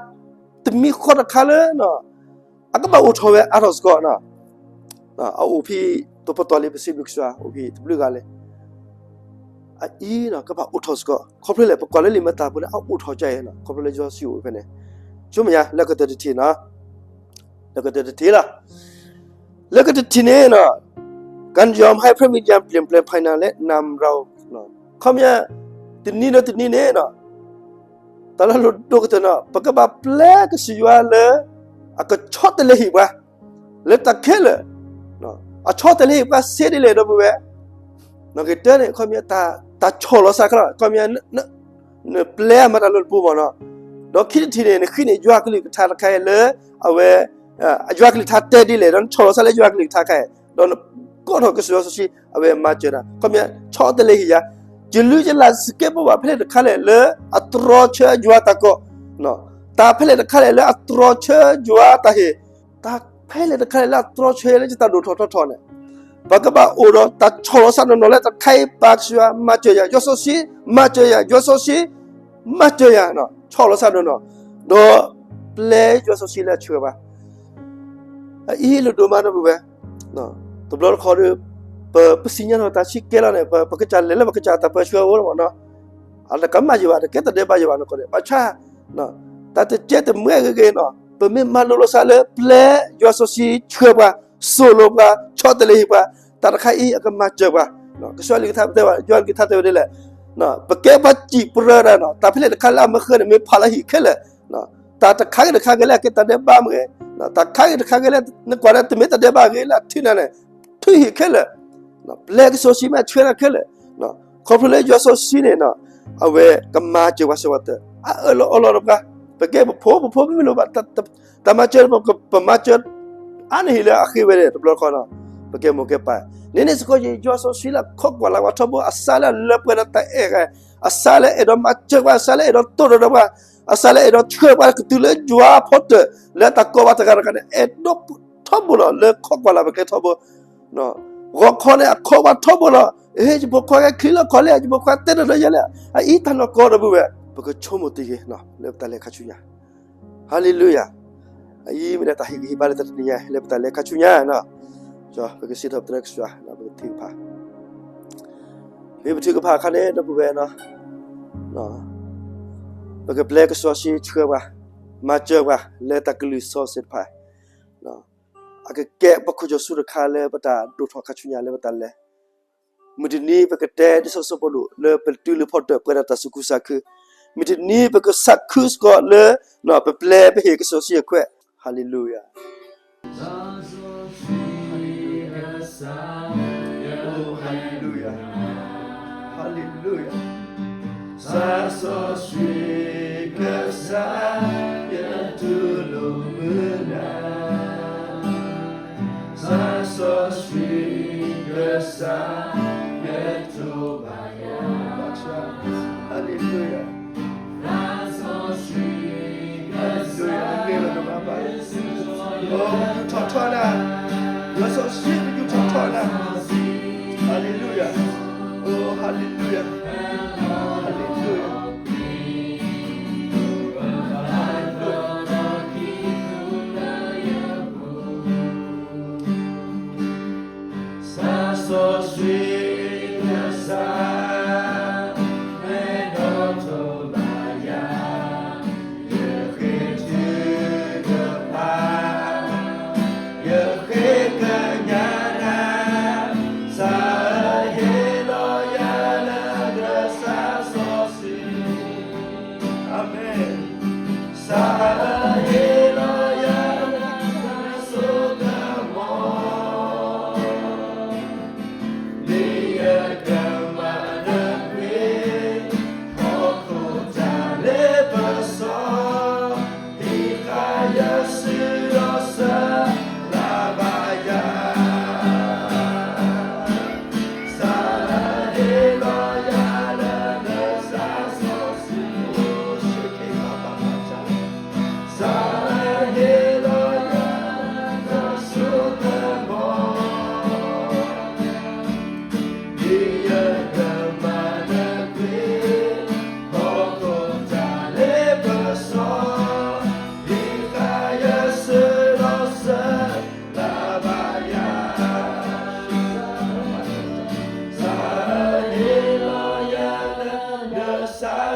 တမံၤဃီတခါလၢ အကဘၣ်အိၣ်ထီၣ်ဝဲအါထီၣ်စ့ၢ်ကီးနီၤ အအိၣ်ဖဲ တပတီၢ်လံပစံးဘျုးကစၢ်အိၣ်ဖဲတဘျုးဂၤလဲၣ်. အအံၤနီၤ ကဘၣ်အိၣ်ထီၣ်စ့ၢ်ကီး ခီဖျိလဲၣ် ပကွၢ်လၢလံာ်မၤတၢ်ပူၤန့ၣ် အအိၣ်ထီၣ်ကဲအံၤနီၤ ခီဖျိလၢယွၤစီၤၡံအိၣ်ဖဲန့ၣ်, ဆိမယၤ လၢကတၢၢ်တထံၣ်နီၤ, လၢကတၢၢ်တထံၣ်လီၤ. လၢကတၢၢ်တထံၣ်န့ၣ်နီၤ การยอมให้พระวิญญาณเปลี่ยนแปลงภายในและนำเรา ခီပညီ တနံၤဒီးတနံၤန့ၣ်နီၤ တၢ်လၢလိၣ်ဒိၣ်ကတၢၢ်နီၤ ပကဘၣ်ပျဲကစၢ်ယွၤလၢ အကဆီတလဲဟံၣ်ပှၤ လၢတၢ်ခဲလၢာ်, အဆီတလဲဟံၣ်ပှၤစ့ဒ်လဲၣ်ဒီပုၢ်ဝဲၢ်, နကတၢၢ်န့ၣ် ခီပညီ တၢ်ဆီၣ်လီၤစၢ်ခဲလၢာ် ခီပညီ နပျဲအမၤတၢ်လၢတပူၤမ့ၢ်နီၤ, ဒီးခံတထံၣ်န့ၣ် နဃ့န့ၢ်ယွၤကလုၢ်ကထါတခါအံၤလၢ အဝဲ ယွၤကလုၢ်ကထါတဲဒ်လဲၣ် ဒီးနဆီၣ်လီၤစၢ်လၢယွၤကလုၢ်ကထါတခါအံၤ ဒီးနကိးထီၣ်ကစၢ်ယွၤစီဆှံ အဝဲမၤစၢၤနၤ ခီပညီ ဆီတလဲဟံၣ်ယၤ, ကလုာ်ကလၢ်စကဲးပဝးဖဲလဲၣ်တခါလဲၣ်လၢအတြီဆၢယွၤတၢ်ကိး, တၢ်ဖဲလဲၣ်တခါလဲၣ်လၢအတြီဆၢယွၤတၢ်ဟ့ၣ်, တၢ်ဖဲလဲၣ်တခါလဲၣ်လၢအတြီဆၢလၢယတၢ်ဒိၣ်ထီၣ်ထီထီၣ်န့ၣ် ပကဘၣ်အိၣ်ဒီးတၢ်ဆီၣ်လီၤစၢ်နီၢ်နီၢ်လၢတၢ်တခါအံၤ ပၢ်ကစၢ်ယွၤမၤစၢၤယၤ ယွၤစီဆှံ မၤစၢၤယၤ ယွၤစီဆှံ မၤစၢၤယၤ, ဆီၣ်လီၤစၢ်နီၢ်နီၢ် ဒီးပျဲယွၤစီဆှံလၢအဆှၢပှၤ အအံၤလၢဒိၣ်မးဒီပုၢ်ဝဲၢ်, တဘျီတခီဒီး ပ ပသ့ၣ်ညါထီၣ်တၢ်ဆံးကဲလီၤန့ၣ် ပ ပကစၢ်လဲၤလၢပကစၢ်တၢ်ပၢဆှၢအအိၣ်လီၤမ့ၢ်နီၤ, အတကမၣ်ယံၤဘၣ် တကဲတဒဲးဘးယံၤဘၣ်နီၤကီးဒဲး ဘၣ်ဆၣ် တၢ်တကဲတမှဲဂ့ၤဂ့ၤနီၤ ပမ့ၢ်မၤလိလိာ်သးလၢပျဲယွၤစီဆှံဆှၢပှၤ သိၣ်လိပှၤ ဆီတလဲဟံၣ်ပှၤ တၢ်တခါအံၤအကမၤစၢၤပှၤ, ကစၢ်ယွၤကလုၢ်ကထါတဲဝဲ ယွၤကလုၢ်ကထါတဲဝဲဒ်လဲၣ် ပကဲပှၤစံးပတြၢၤတၢ်နီၤ တၢ်ဖဲလဲၣ်တခါလၢအမၤဃၢၤန့ၣ် မ့ၢ်ဖးလၢဟံၣ်ခဲလၢာ်, တၢ်တခါဂ့ၤတခါဂ့ၤလၢအကဲတၢ်ဒဲးဘးမ့ၢ်ဂ့ၤ, တၢ်တခါဂ့ၤတခါဂ့ၤလၢ နကွၢ်ဒၣ်တမ့ၢ်တၢ်ဒဲးဘးဂ့ၤလၢအထုးနၤန့ၣ် ထုးဟံၣ်ခဲလၢာ်, ပျဲကစီဆှံမ့ၢ်ဆှၢနၤခဲလၢာ်, ခီဖျိလၢယွၤစီဆှံန့ၣ်နီၤ အဝဲကမၤစၢၤပှၤစၢၤပှၤတၢၢ် အအၢၣ်လီၤအီလီၤတပှၤ, ပကဲပဖိ ပဖိမ့ၢ်လိၣ်ဘၣ် တၢ်မၤစၢၤ ပမၤစၢၤ အါန့ၢ်ဟံၣ်လၢအဃ့ဝဲန့ၣ် တဘျီတခီနီၤ ပကဲမိၢ်ကဲပၢ်, န့ၣ်န့ၣ်စ့ၢ်ကီး ယွၤစီဆှံလၢခိးကွၢ်လၢ်ပှၤထီဘိ အသးလၢအလၢပှဲၤဒီးတၢ်အဲၣ်ဂၤ, အသးလၢအဲၣ်ဒိးမၤစၢၤပှၤ, အသးလၢအဲၣ်ဒိးတိၢ်ဒီးပှၤ, အသးလၢအဲၣ်ဒိးဆှၢပှၤကတုၤလၢယွၤအဖီတၢၢ် လၢတၢ်ကိးပှၤတဂၤတဂၤန့ၣ် အဲၣ်ဒိးထီဘိလီၤ လၢခိးကွၢ်လၢ်ပကျဲထီဘိ ဂီၤခီန့ၣ် အခိးပှၤထီဘိလီၤ, ဟ့ၣ်ယဖိခွါကဲချံလီၤခီလံ ယဖိခွါတဲတၢ်ဒီးယဲလဲၣ်, အအံၤတၢ်နီၢ်ကီၢ်ဒီပုၢ်ဝဲၢ် ပကဆိကမိၣ်တဂ့ၤ လၢပတၢ်လဲၤခါဆူညါ ဟါလ့လူယၤ, အအံၤမ့ၢ်ဒၣ်တၢ်ဟ့ၣ်ဂံၢ်ဟ့ၣ်ဘါလၢတနံၤညါ လၢပတၢ်လဲၤခါဆူညါနီၤ, ပကစံးထီၣ်ပတြၢၤကစၢ် ပကထုကဖၣ်, မ့ၢ်ပထုကဖၣ်အခါန့ၣ် ဒီပုၢ်ဝဲၢ်နီၤ, ပကပျဲကစီဆှံဆှၢပှၤ, မၤစၢၤပှၤ လၢတၢ်ကလုၢ်စီဆှံတဖၣ် အကကဲပခိၣ်စီဆှံတခါလၢပတၢ်ဒိၣ်ထီၣ်ခါဆူညါလၢပတၢ်လဲၤ, မုၢ်တနံၤပကတဲဒ်စီၤပီလူး လၢပတုၤလၢဖီတၢၣ်ပှဲၤဒီးတၢ်သူၣ်ခုသးခု, မုၢ်တနံၤပကသးခုစ့ၢ်ကီးလၢ ပပျဲပဟ့ၣ်ကစီဆှံအခွဲး, ဟါလ့လူယၤ ဟါလ့လူယၤ, ဟါလ့လူယၤ, စီၤစီဆှံကစၢ် ယတူၢ်လိာ်မုာ်နၤ, စီၤစီဆှံကစၢ် ယတူၢ်ဘၣ်ယွၤ, ဟါလ့လူယၤ ဟါလ့လူယၤ, အဂ့ၢ်လီၤကမၤဘၣ်, အိ ပယူၤထီၣ်ထီနၤ, စီၤစီဆှံပယူၤထီၣ်ထီနၤ, ဟါလ့လူယၤ, အိ ဟါလ့လူယၤ, ဟါလ့လူယၤ, ဟါလ့လူယၤ စီၤစီဆှံကစၢ် မ့ၢ်ဒီးထိးဘၣ်ယၤ, ယဃ့ထုကဖၣ်, ယဃ့ကညး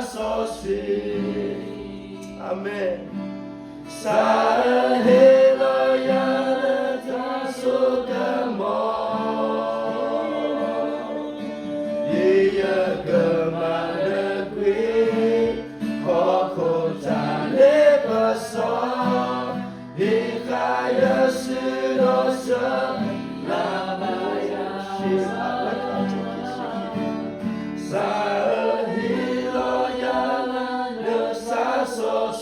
စီဆှံ, အၤမ့ၣ်. စးဟ့ၣ်လီၤယၤလၢတၢ်စိကမီၤ, ဒ်ယကမၤလၢကွံာ် ဟီၣ်ခိၣ်တၢ်လ့ပစီ, ဟ့ၣ်ဃာ်ယၤစုဒီးဆၢလၢ်ဘၣ်ယၤ, စးဟ့ၣ်လီၤယၤလၢစီဆှံ,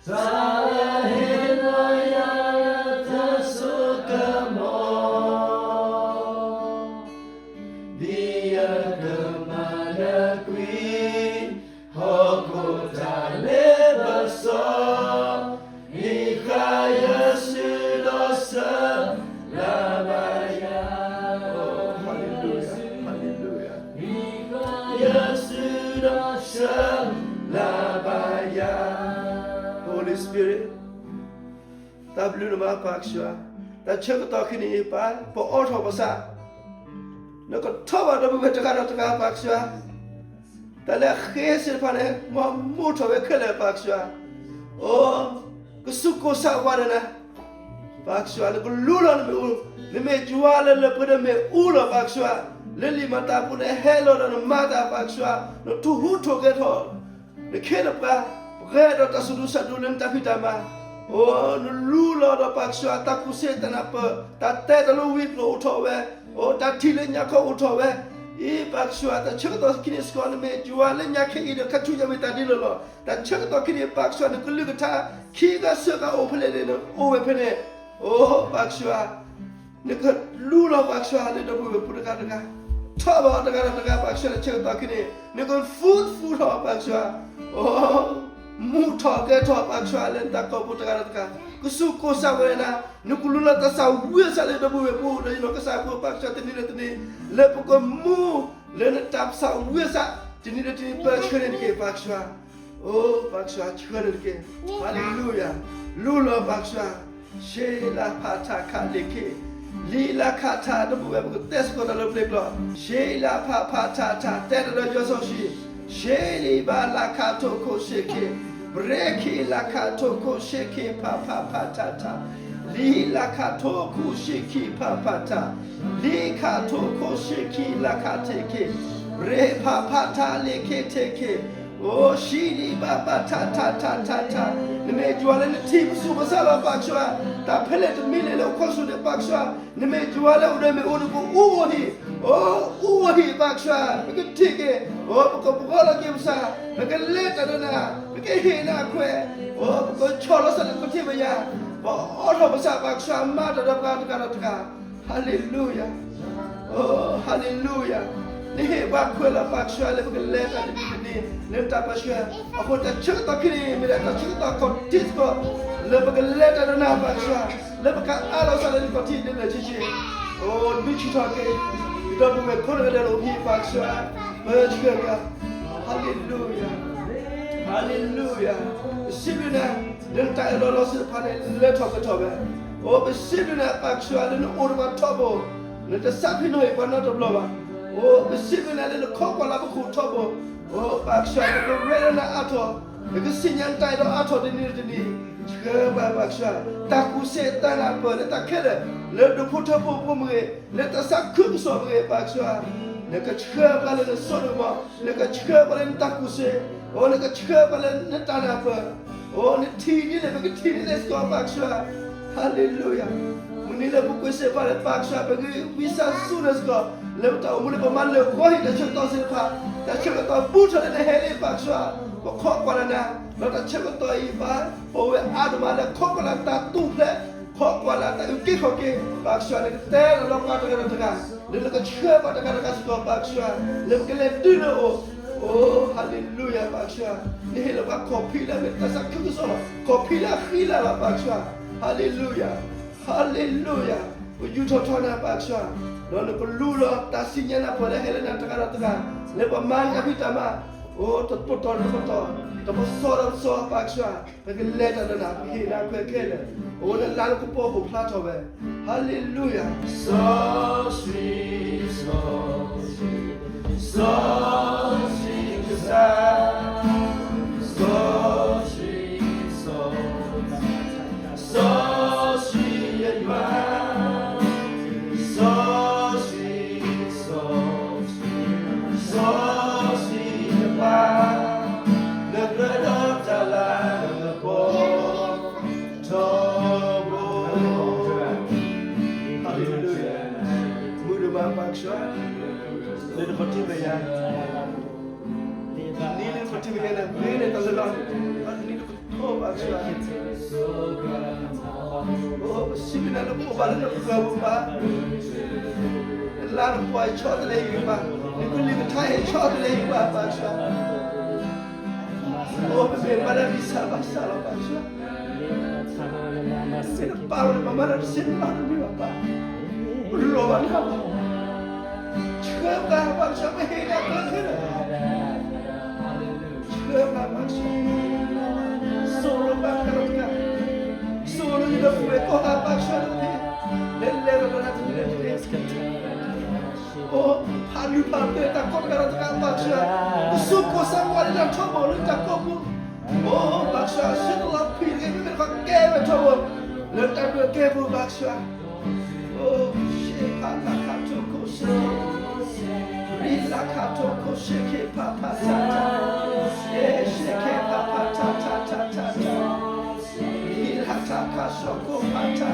စးဟ့ၣ်လီၤယၤလၢတၢ်စိကမီၤ, ဒ်ယကမၤလၢကွံာ် ဟီၣ်ခိၣ်တၢ်လ့ပစီ, ဟ့ၣ်ဃာ်ယၤစုဒီးဆၢလၢ်ဘၣ်ယၤ, Holy Spirit, တၢ်ဘျုးနမၤပၢ်ကစၢ်, တၢ်ဆၢကတီၢ်ခဲအံၤန့ၣ် ပအိးထီၣ်ပသး, နကထီၣ်ဘၣ်ဒီပုၢ်ဝဲၢ်တဂၤဒီးတဂၤပၢ်ကစၢ်, တၢ်လၢအဃ့သ့ၣ်တဖၣ်န့ၣ် မ်မူထီၣ်ဝဲခဲလၢာ်ပၢ်ကစၢ်, အိ, ကစူၢ်ကိၢ်ဆးဝးဒီးနၤ ပၢ်ကစၢ်, နကလူလီၤနမ့ၣ်အူ, နမ့ၢ်ယွၤလၢလၢပှဲၤဒီးမ့ၣ်အူလီၤပၢ်ကစၢ်, လၢလံာ်မၤတၢ်ပူၤန့ၣ်ဟဲလီၤဒီးနမၤတၢ်ပၢ်ကစၢ်, နထိၣ်ဟူးထိၣ်ဂဲၤထီၣ် နခ့နပှၤ, ပှဲၤဒီးတၢ်စူၣ်ဒူစၢ်ဒူလၢနတၢ်ဖံးတၢ်မၤ, အိ, နလူလီၤဒီးပၢ်ကစၢ် တၢ်ကူၣ်သ့တၢ်နၢ်ပၢၢ်, တၢ်တဲတၢ်လၢဝံၤကျိၤအိၣ်ထီၣ်ဝဲ, အိ, တၢ်ထံၣ်လၢညါခီအိၣ်ထီၣ်ဝဲ, အံၤပၢ်ကစၢ် တၢ်ဆၢကတီၢ်ခဲအံၤန့ၣ်စ့ၢ်ကီး နမ့ၢ်ယွၤလၢညါခဲအံၤဒီးခါဆူညါမ့ၢ်တၢ်ဒ်လဲၣ်လီၤ, တၢ်ဆၢကတီၢ်ခဲအံၤန့ၣ် ပၢ်ကစၢ် နကလုၢ်ကထါ ခံဂၤသၢဂၤအိၣ်ဖဲလဲၣ်န့ၣ် နအိၣ်ဝဲဖဲန့ၣ်, အိ, ပၢ်ကစၢ် နကလူလီၤပၢ်ကစၢ်လၢဒီပုၢ်ဝဲၢ်ဖိတဂၤတဂၤ, ထီၣ်ဘၣ်အီၤတဂၤဒီးတဂၤပၢ်ကစၢ် တၢ်ဆၢကတီၢ်ခဲအံၤန့ၣ် နကဖူဖူထီၣ်ပၢ်ကစၢ်, အိ, မူထီၣ်ဂဲၤထီၣ်ပၢ်ကစၢ်လၢနတၢ်ကိးပူၤတဂၤဒီးတဂၤ, ကစူၢ်ကိၢ်ဆးဝဲဒၣ်နၤ, နကလူလီၤတၢ်သးဝံၣ်အသးလၢဒီပုၢ်ဝဲၢ်ဖိဒီးယနီၢ်ကစၢ်ဖိပၢ်ကစၢ်တနံၤလၢတနံၤ, လၢပကမူလၢနတၢ်သးဝံၣ်အသး တနံၤလၢတနံၤ ပၢဆှၢန့ၣ်တက့ၢ်ပၢ်ကစၢ်, အိ, ပၢ်ကစၢ်ဆှၢန့ၣ်တက့ၢ်, ဟါလ့လူယၤ, လူလီၤပၢ်ကစၢ်, ရှ့လးဖးထးခးလ့ၣ်ခ့ၣ်, လံာ်လးခးထးဒီပုၢ်ဝဲၢ် ပကတဲစ့ၢ်ကီးတၢ်လၢပျ့ၤကျိာ်, ရှ့လးဖးဖးထးထး တဲတၢ်လၢယွၤစီဆှံ, ရှ့လံာ်ဘၣ်လးခးထိၣ်ခိၣ်ဆ့ၣ်ခ့ၣ်, ဘြ့ခံလးခးထိၣ်ခိၣ်ဆ့ၣ်ခ့ၣ် ဖးဖးဖးထးထး, လံာ်လးခးထိၣ်ခိၣ်ဆ့ၣ်ခ့ၣ် ဖးဖးထး, လံာ်ခးထိၣ်ခိၣ်ဆ့ၣ်ခ့ၣ် လးခးထ့ၣ်ခ့ၣ်, ဘြ့ဖးဖးထးလ့ၣ်ခ့ၣ်ထ့ၣ်ခ့ၣ်, အိ, ရှံလံာ်ဘၣ်ဘၣ်ထးထးထးထးထး, နမ့ၢ်ယွၤလၢနထံၣ်ပဆူၣ်ပဆါလီၤပၢ်ကစၢ်, တၢ်ဖဲလဲၣ်တမံၤလဲၣ်လၢအိၣ်ခိးဆူၣ်န့ၣ်ပၢ်ကစၢ်, နမ့ၢ်ယွၤလၢအိၣ်ဒီးမ့ၣ်အူ နကအူအီၤဟံၣ်, အိ, အူအီၤဟံၣ်ပၢ်ကစၢ်, ပကထံၣ်က့ၤ, အိ, ပကဘှီလီၤက့ၤပသး, ပကလဲၤတၢ်ဒီးနၤ, ပကဟ့ၣ်နၤအခွဲး, အိ, ပကဆီၣ်လီၤသးလၢပထံပယၤ, ပအိးထီၣ်ပသးပၢ်ကစၢ် မၤတၢ်ဒီးပှၤတဂၤဒီးတဂၤ, ဟါလ့လူယၤ, အိ, ဟါလ့လူယၤ, နဟ့ၣ်ပှၤခွဲးလီၤပၢ်ကစၢ်လၢပကလဲၤတၢ်တနံၤတနံၤ လၢနတၢ်ပၢဆှၢ, အဃိတၢ်ဆၢကတီၢ်ခဲအံၤန့ၣ် မ့ၢ်ဒၣ်တၢ်ဆၢကတီၢ်ခီၣ်ထံးစ့ၢ်ကီး လၢပကလဲၤတၢ်ဒီးနၤပၢ်ကစၢ်, လၢပကအးလီၤသးလၢနခီၣ်ထံးဒ်လဲၣ်ဆ့ဆ့, အိ, နုၢ်ဆံးထီၣ်က့ၤ ဒီပုၢ်ဝဲၢ်ဖိတဂၤဒီးအိၣ်ဟံၣ်ပၢ်ကစၢ်, ပၢဆှၢက့ၤ, ဟါလ့လူယၤ, ဟါလ့လူယၤ, ပစံးဘျုးနၤ, လၢနတၢ်အၢၣ်လီၤလီၤဆံးတဖၣ်န့ၣ် လၢထီၣ်ပှဲၤထီၣ်ဝဲ, အိ, ပစံးဘျုးနၤပၢ်ကစၢ်လၢနအိၣ်ဒီးပှၤထီဘိ, နတသးဖံးနီၣ်ဟ့ၣ်ပှၤနီတဘျီဘၣ်, အိ, ပစံးဘျုးနၤလၢနခိးကွၢ်လၢပခိၣ်ထီဘိ, အိ, ပၢ်ကစၢ် ပကရဲဒီးနၤအါထီၣ်, ပကသ့ၣ်ညါနတၢ်အဲၣ်ဒီးအါထီၣ်တနံၤတနံၤ, ဆှၢပှၤပၢ်ကစၢ်, တၢ်ကူၣ်သ့တၢ်နၢ်ပၢၢ်လၢတၢ်ခဲလၢာ်, လၢဒူၣ်ဖိထၢဖိဖိမ့ၢ်ဂ့ၤ, လၢတၢ်သးခုကစီၣ်မ့ၢ်ဂ့ၤ ပၢ်ကစၢ်, နကဆှၢပှၤလၢနစိနကမီၤ, နကဆှၢပှၤလၢနတၢ်ကူၣ်သ့, အိ, နကဆှၢပှၤလၢနတၢ်နၢ်ပၢၢ်, အိ, နထံၣ်ဒ်လဲၣ် ပကထံၣ်ဒ်လဲၣ်စ့ၢ်ကီးပၢ်ကစၢ်, ဟါလ့လူယၤ, မုၢ်နံၤလၢပူၤကွံာ်သ့ၣ်တဖၣ်လၢပၢ်ကစၢ် ပဂံၢ်ဝံသးစူၤန့ၣ်စ့ၢ်ကီး, လၢပတၢ်အိၣ်မူလၢပမၤလၢာ်ဂီၤဟံၣ်တၢ်ဆၢကတီၢ်သ့ၣ်တဖၣ်, တၢ်ဆၢကတီၢ်ဘူးထီၣ်လၢနဟဲလံပၢ်ကစၢ်, ပခိးကွၢ်လၢနၤ, ဒီးတၢ်ဆၢကတီၢ်အံၤဘၣ်, ပဝဲအါဒိၣ်မးလၢခိးကွၢ်လၢတၢ်တူၢ်ဖျဲး, ခိးကွၢ်လၢတၢ်အုၣ်က့ၤခီၣ်က့ၤ, ပၢ်ကစၢ် နကတဲလီၤလီၤပှၤတဂၤဒီးတဂၤ, လၢနကဆှၢပှၤတဂၤတဂၤစ့ၢ်ကီးပၢ်ကစၢ်, လၢပကလဲၤတုၤလၢအအိၣ်, အိ, ဟါလ့လူယၤ ပၢ်ကစၢ်, နဟ့ၣ်လီၤပှၤခီၣ်ဖံးလၢအမ့ၢ်တၢ်သးခုကစီၣ်, ခီၣ်ဖံးလၢအဃံလၤလီၤပၢ်ကစၢ်, ဟါလ့လူယၤ, ဟါလ့လူယၤ, ပယူာ်ထီၣ်ထီနၤပၢ်ကစၢ်, ဒီးနကလူလီၤတၢ်သ့ၣ်ညါနၢ်ပၢၢ်လၢဟဲလၢနၤတဂၤဒီးတဂၤ, လၢပမၤတၢ်ဖံးတၢ်မၤ, အိ, တပတီၢ်တပတီၢ်, တပစီဒီပစီပၢ်ကစၢ်, ပကလဲၤတၢ်ဒီးနၤ ပဟ့ၣ်နၤခွဲးခဲလၢာ်, အိ, နလၤနကပီၤအိၣ်ဖျါထီၣ်ဝဲ, ဟါလ့လူယၤ, စီဆှံစီဆှံ စီဆှံကစၢ်, စီဆှံ, စီ, စီဆှံယွၤ, စီဆှံ, စီဆှံ, စီဆှံယွၤ, နကြၢးဒီးတၢ်လၤကပီၤထီဘိ. Hallelujah. မုၢ်တဘၣ်ပၢ်ကစၢ်, လၢနခီၣ်ထံးမဲာ်ညါ, နံၤလၢနခီၣ်ထံးမဲာ်ညါန့ၣ် မ့ၢ်န့ၣ်တၢ်လၢလီၤ, နံၤတကထိပၢ်ကစၢ်, အိၣ်ပစံးဘျုးနၤလၢပအိၣ်ဘၣ်လၢနပှၤပူၤဘၣ်, နလၤနပှီၢ်ဟဲဆီတလဲယံၤဘၣ်, နကလုၢ်ကထါဟဲဆီတလဲယံၤဘၣ် ပၢ်ကစၢ်. အိၣ်ပမ့ၢ်ဘၣ်လၢနံၣ်စၢ်ဘၣ်စၢ်လီၤ ပၢ်ကစၢ်, မ့ၢ်နပၢ်ဝဲန့ၣ် ပမၤတၢ်တသ့နီတမံၤဘၣ်ပၢ်, ပလီၤဘၣ်နၤဘၣ်, ဆှၢပှၤ ပၢ်ကစၢ် ပဟ့ၣ်တၢ်ခဲလၢာ်, ဆှၢပှၤ ပၢ်ကစၢ်, စိာ်လီၤပှၤတဂၤဒီးတဂၤ, စိာ်လီၤယဒီပုၢ်ဝဲၢ်ကိးဂၤ ပၢ်ကစၢ်ဒီးတဂၤ, လဲၤလဲၤဒီးတၢ်တမံၤလၢတဂ့ၤ အိၣ်ဖးလူၤဖးပျၢၤတၢ်ကိးတဂၤဒီးတဂၤ ပၢ်ကစၢ်, ပသူၣ်ကိၢ်သးဂီၤလၢတၢ်ထီဘိလၢတၢ်ကိးပူၤ, အိၣ်ပၢ်ကစၢ် စံးတလီၤဖံးတဂ့ၤ မ့မ့ၢ်တခီကဲဝဲထီဘိ လၢတၢ်ဒုးကဲပူၤ ပၢ်ကစၢ်, အိၣ်ရှ့ဖးလၢခါထိခိၣ်ရှ့, ရံလၢခါထိခိၣ်ရှ့ခ့ဖးဖးဆးဆး, ရှ့ခ့ဖးဖးဆးဆးဆးဆးဆး လံလၢထါခါဆှီခိၣ်ဖးထါ,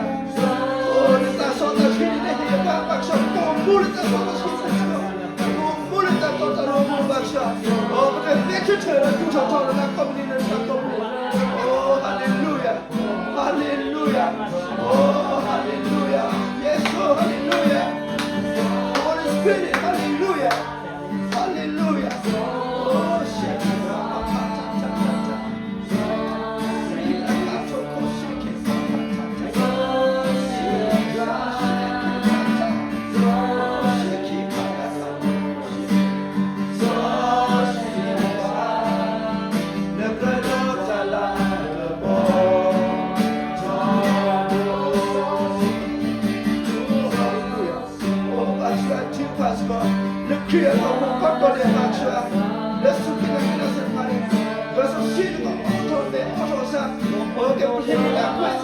အိၣ်လၢတၢ်စီတၢ်ဆှံန့ၣ် ဟ့ၣ်ပှၤ ပၢ်ကစၢ် ကိၢ်မူလၢတၢ်စီတၢ်ဆှံ ကိၢ်မူလၢတၢ်တီတၢ်လိၤ ပၢ်ကစၢ်, အိၣ်ပကသ့ထုးထီၣ်လၢထူးထီၣ်ထီလၢတၢ်ကိးမုၢ်နံၤ လၢတၢ်ကိးမုၢ်, အိၣ် hallelujah, hallelujah, အိၣ် hallelujah, yes Lord, hallelujah, Holy Spirit, hallelujah, hallelujah, အိၣ် ရှ့ခ့ဖးဖးထါထါထါထါ အိၣ်ပၢ်ကစၢ် ထံပၢ်စ့ၢ်ကီး လၢခရံာ်အသီဖိကီၢ်ဒီးန့ၣ် ပၢ်ကစၢ်, လၢစူၢ်က့ၤနာ်က့ၤတၢ်သ့ၣ်တဖၣ်န့ၣ်, ပှၤစီဆှံတကီၢ်အိးထီၣ်သဲးအိးထီၣ်စၢ်, ပကပလ့ၤမုၢ်လၢ်ကွဲး,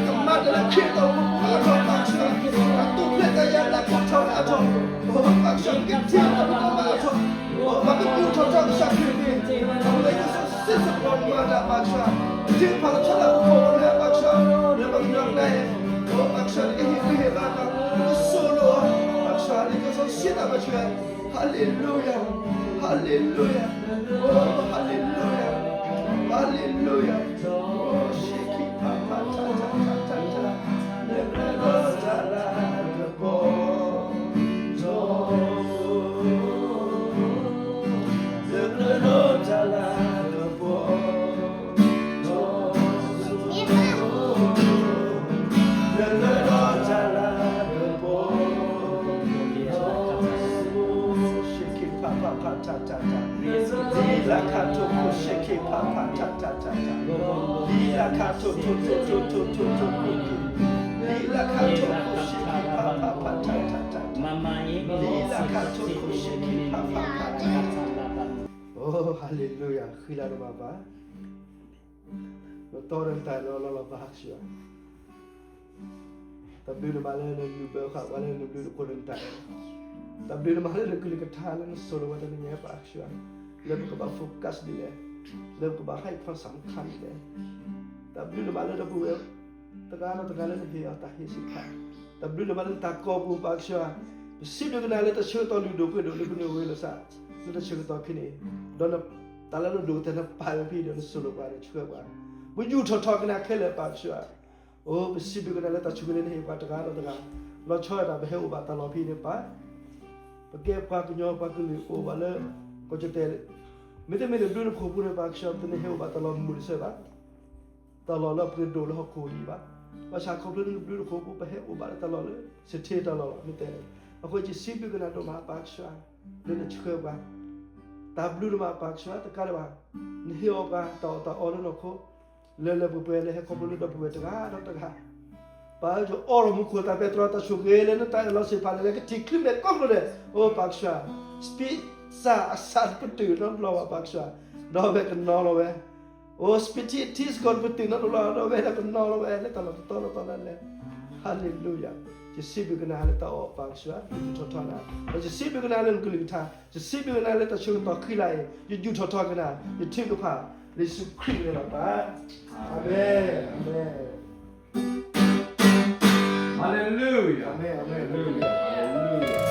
ကမၤတၢ်လၢခရံာ်အသီဖိအါထီၣ် ပၢ်ကစၢ်, တၢ်တိာ်ဖျဲးတၢ်ယၤလၢအခိၣ်ထီၣ်အါထီၣ်, ပၢ်ကစၢ် ပကထံၣ်တၢ်ဖိတၢ်မၤအါထီၣ်, ပကဘူၣ်ထီၣ်ထီၣ်ကစၢ်ခရံာ်န့ၣ်, ပဝဲကစၢ်စ့ၢ်ကီးမၤတၢ် ပၢ်ကစၢ်, ပထံၣ်ပှၤလၢထီၣ်လၢပဖိပလံၤ ပၢ်ကစၢ်, လၢပှၤကညီကျါအံၤ, ပၢ်ကစၢ် နကဟ့ၣ်ဂံၢ်ဟ့ၣ်ဘါ နကစိာ်လိာ်အီၤ, ပၢ်ကစၢ် လၢကစၢ်စံးတၢ်ပၢဆှၢ, Hallelujah, Hallelujah, oh Hallelujah, Hallelujah, oh ရှ့ခ့ဖးဖးထါထါထါထါထါ, နကြၢးဒီးတၢ်လၤကပီၤထီဘိ နကြၢးဒီးတၢ်လၤကပီၤ နကြၢးဒီးတၢ်လၤကပီၤ, ရှ့ခ့ဖးဖးဖးထါထါထါ, လံလၢခါထိခိၣ် ရှ့ခ့ဖးဖးထါထါထါထါ, လံလၢခါထိထိထိထိထိထိထိခိၣ်က့ၤ, လံလၢခါထိခိၣ် ရှ့ခ့ဖးဖးဖးထါထါထါထါ, လံလၢခါထိခိၣ် ရှ့ခ့ဖးဖးဖးထါထါထါ. အိ hallelujah ဃံလၤဒိၣ်မးပၢ် နတီဒီးနတၢ်လီၤလီၤလီၤ ပၢ်ကစၢ်, တၢ်ဘျုးနဘၣ်လၢနလူၤဘၢဃာ်ပှၤလၢနဘျုးနဖှိၣ်လၢနတၢ်အဲၣ်, တၢ်ဘျုးနဘၣ်လၢနကလုၢ်ကထါလၢနစိာ်လီၤဝဲတနံၤညါ ပၢ်ကစၢ်, လၢပကဘၣ် focus ဒ်လဲၣ်, လၢပကဘၣ်ဟဲ point စၢ်မခါဒ်လဲၣ်, တၢ်ဘျုးနဘၣ်လၢဒီပုၢ်ဝဲၢ် တဂၤဒီးတဂၤလၢနဟ့ၣ်အီၤတၢ်ဟ့ၣ်ဆံးခါ, တၢ်ဘျုးနဘၣ်လၢနတၢ်ကိးပူၤ ပၢ်ကစၢ်, ပစံးဘျုးကနၤလၢတၢ်ဆၢကတီၢ်လုၢ်ဒိၣ်ပှ့ၤဒိၣ်လၢပနုာ်ဝဲလီၤစၢ်, လၢတၢ်ဆၢကတီၢ်ခဲအံၤန့ၣ်, ဒီးတၢ်လၢနဒိၣ်ကတၢၢ်နပာ်ဝဲဖဲဒီးနစိာ်လီၤပှၤဒီး ဆှၢပှၤ, ပယူာ်ထီၣ်ထီကနၤခဲလၢာ် ပၢ်ကစၢ်, အိ ပစံးဘျုးကနၤလၢတၢ်ဆိၣ်ဂ့ၤလၢနဟ့ၣ်ပှၤတဂၤဒီးတဂၤ, လီၤဆီဒၣ်တၢ်ပဟဲအိၣ်ဘၣ်တၢ်လီၢ်ဖဲန့ၣ်ပၢ်, ပကဲပှၤကညီပှၤကလုာ်အိၣ်ဘၣ်လၢ ကီၢ်ကၠီၣ်တဲာ်, မ့တမ့ၢ်နဘျုးနဖှိၣ်ပူၤန့ၣ် ပၢ်ကစၢ် ပတန့ၢ်ဟဲအိၣ်ဘၣ်တၢ်လီၢ်မုာ်တဆၢဘၣ် တၢ်လီၢ်လၢအပှ့ၤဒိၣ်လၢဟီၣ်ခိၣ်အံၤဘၣ်. ဘၣ်ဆၣ်ခီဖျိလၢနဘျုးနဖှိၣ်ပူၤ ပဟဲအိၣ်ဘၣ်လၢတၢ်လီၢ်လၢ စထ့တၢ်လီၢ်လီၤ မ့ၢ်တဲန့ၣ်. အဃိယစံးဘျုးကနၤဒိၣ်မး ပၢ်ကစၢ် လၢနဆှၢပှၤ, တၢ်ဘျုးဒိၣ်မး ပၢ်ကစၢ် တကးဒံးဘၣ် နဟ့ၣ်အီၣ်ပှၤတၢ်အီၣ်တၢ်အီလၢနီၢ်ခိ လၢလၢပှဲၤပှဲၤလၢဟဲခီဖျိလၢဒီပုၢ်ဝဲၢ်တဂၤဒီးတဂၤ ပၢ်ယအိးထီၣ်မူခိၣ်သးပဲတြီ တၢ်ဆိၣ်ဂ့ၤလၢနတၢ်အဲၣ်လီၤစ့ၢ်ဖးန့ၣ် လၢကထံၣ်ချုးမဲာ်ကိးကျိၤဒဲး အိ ပၢ်ကစၢ် speak စၢ်အစၢ်တပတုာ်နီတဘျီဘၣ် ပၢ်ကစၢ်, ဒီးအဝဲကနီၤလီၤဝဲ. အိၣ် စပံးထံထံစကီးတပတုာ်နီတဘျီ ဒီးအဝဲဒၣ်ကနီၤလီၤဝဲ လၢတၢ်လီၢ်တတီၤလီၤတီၤဒၣ်လဲာ်. ဟါလ့လူယၤ. ယစံးဘျုးကနၤလၢတၢ်အီၣ် ပၢ်ကစၢ်, ယယူးထီၣ်ထီနၤ, ဒီးယစံးဘျုးကနၤလၢနကလုၢ်ကထါ, ယစံးဘျုးကနၤလၢတၢ်ဆၢကတီၢ်ခံလါအံၤ ယယူးထီၣ်ထီကနၤ, ယထုကဖၣ် လၢယ့ၣ်ၡူးခရံာ်အမံၤလီၤ ပၢ်. အၤမ့ၣ်, အၤမ့ၣ်. ဟါလ့လူယၤ, အၤမ့ၣ်, အၤမ့ၣ်, ဟါလ့လူယၤ, ဟါလ့လူယၤ.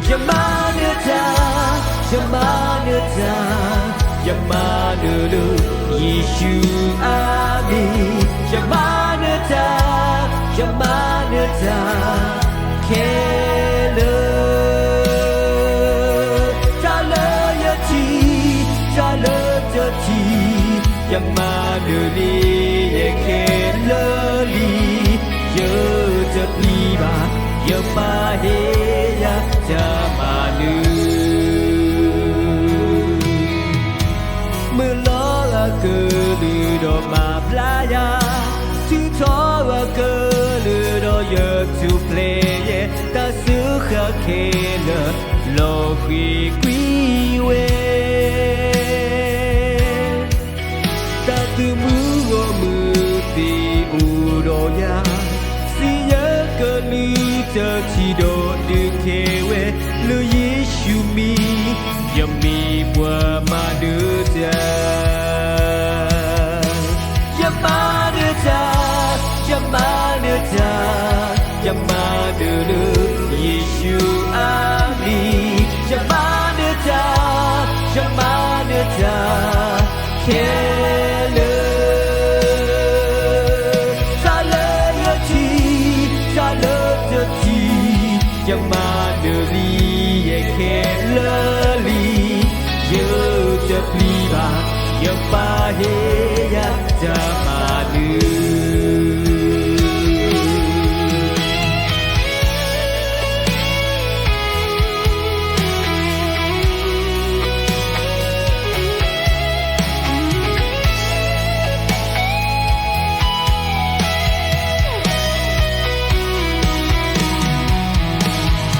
ယမၤနၢၤတၢ်, ယမၤနၢၤတၢ်, ယမၤနၢၤလၢ ယ့ၣ်ၡူးအမံၤ, ယမၤနၢၤတၢ်, ယမၤနၢၤတၢ်ခဲလၢာ်, တၢ်လၢယထံၣ်, တၢ်လၢယထံၣ်, ယမၤနၢၤလံ ယခဲလၢာ်လံ, ယတပျံၤဘၣ်, ယပၢ်ဟ့ၣ်ယၤတၢ်မၤနၢၤ မုၢ်လီၤအကလုၢ်ဒီးမၤဘျါယၤ, ထုးထီၣ်အကလုၢ်ဒီးယထူၣ်ဖျဲးယဲ, တၢ်စၢဃာ်ခဲလၢာ် လီၤဃံၤကွံာ်ဝဲ တၢ်သုးမုၢ်ဂီၢ်မုၢ်သ့ၣ်အိၣ်ဒီးယၤ, စံးယကလုၢ်တထံၣ်ဒီးဒုးခဲဝဲ, လၢယ့ၣ်ၡူးမံၤ ယမ့ၢ်ပှၤမၤနၢၤတၢ် ယမၤနၢၤတၢ်, ယမၤနၢၤတၢ်, ယမၤနၢၤလၢ ယ့ၣ်ၡူးအမံၤ, ယမၤနၢၤတၢ်, ယမၤနၢၤတၢ်ခဲလၢာ်, တၢ်လၢယထံၣ်, တၢ်လၢယထံၣ်, ယမၤနၢၤလံ ယခဲလၢာ်လံ, ယတပျံၤဘၣ်, ယပၢ်ဟ့ၣ်ယၤတၢ်မၤနၢၤ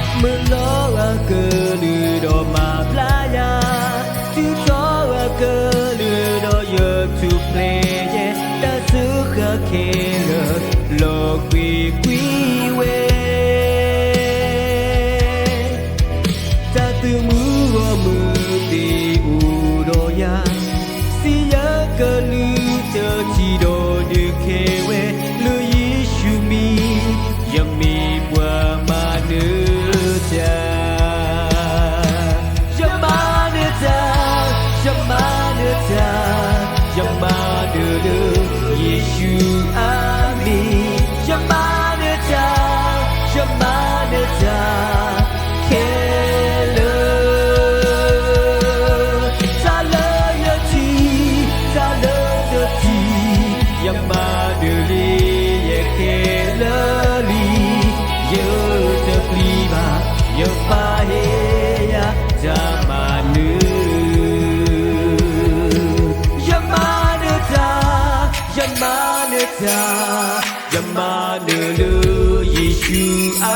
မုၢ်လီၤအကလုၢ်ဒီးမၤဘျါယၤ, ထုးထီၣ်အကလုၢ်ဒီးယထူၣ်ဖျဲးယဲ, တၢ်စၢဃာ်ခဲလၢာ် လီၤဃံၤကွံာ်ဝဲ တၢ်သုးမုၢ်ဂီၢ်မုၢ်သ့ၣ်အိၣ်ဒီးယၤ, စံးယကလုၢ်တထံၣ်ဒီးဒုးခဲဝဲ, လၢယ့ၣ်ၡူးမံၤ ယမ့ၢ်ပှၤမၤနၢၤတၢ် ယမၤနၢၤတၢ်, ယမၤနၢၤတၢ်, ယမၤနၢၤလၢ ယ့ၣ်ၡူးအမံၤ, ယမၤနၢၤတၢ်, ယမၤနၢၤတၢ်ခဲလၢာ်, တၢ်လၢယထံၣ်, တၢ်လၢယထံၣ်, ယမၤနၢၤလံ ယခဲလၢာ်လံ, ယတပျံၤဘၣ်, ယပၢ်ဟ့ၣ်ယၤတၢ်မၤနၢၤ ယမၤနၢၤတၢ်, ယမၤနၢၤတၢ်, ယမၤနၢၤလၢ ယ့ၣ်ၡူးအ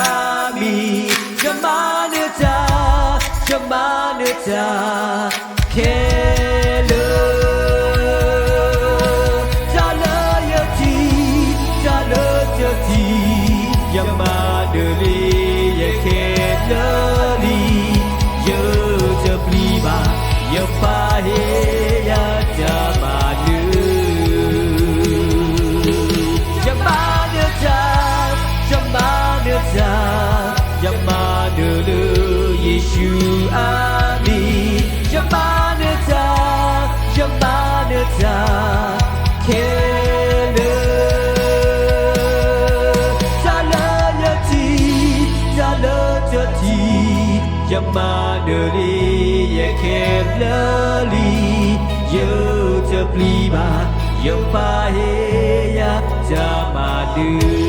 မံၤ, ယမၤနၢၤတၢ်, ယမၤနၢၤတၢ်ခဲလၢာ်, တၢ်လၢယထံၣ်, တၢ်လၢယထံၣ်, ယမၤနၢၤလံ ယခဲလၢာ်လံ, ယတပျံၤဘၣ်, ယပၢ်ဟ့ၣ်ယၤတၢ်မၤနၢၤ ယမၤနၢၤတၢ်, ယမၤနၢၤတၢ်, ယမၤနၢၤလၢ ယ့ၣ်ၡူးအမံၤ, ယမၤနၢၤတၢ်, ယမၤနၢၤတၢ်ခဲလၢာ်, တၢ်လၢယထံၣ်, တၢ်လၢယထံၣ်, ယမၤနၢၤလံ ယခဲလၢာ်လံ, ယတပျံၤဘၣ်, ယပၢ်ဟ့ၣ်ယၤတၢ်မၤနၢၤ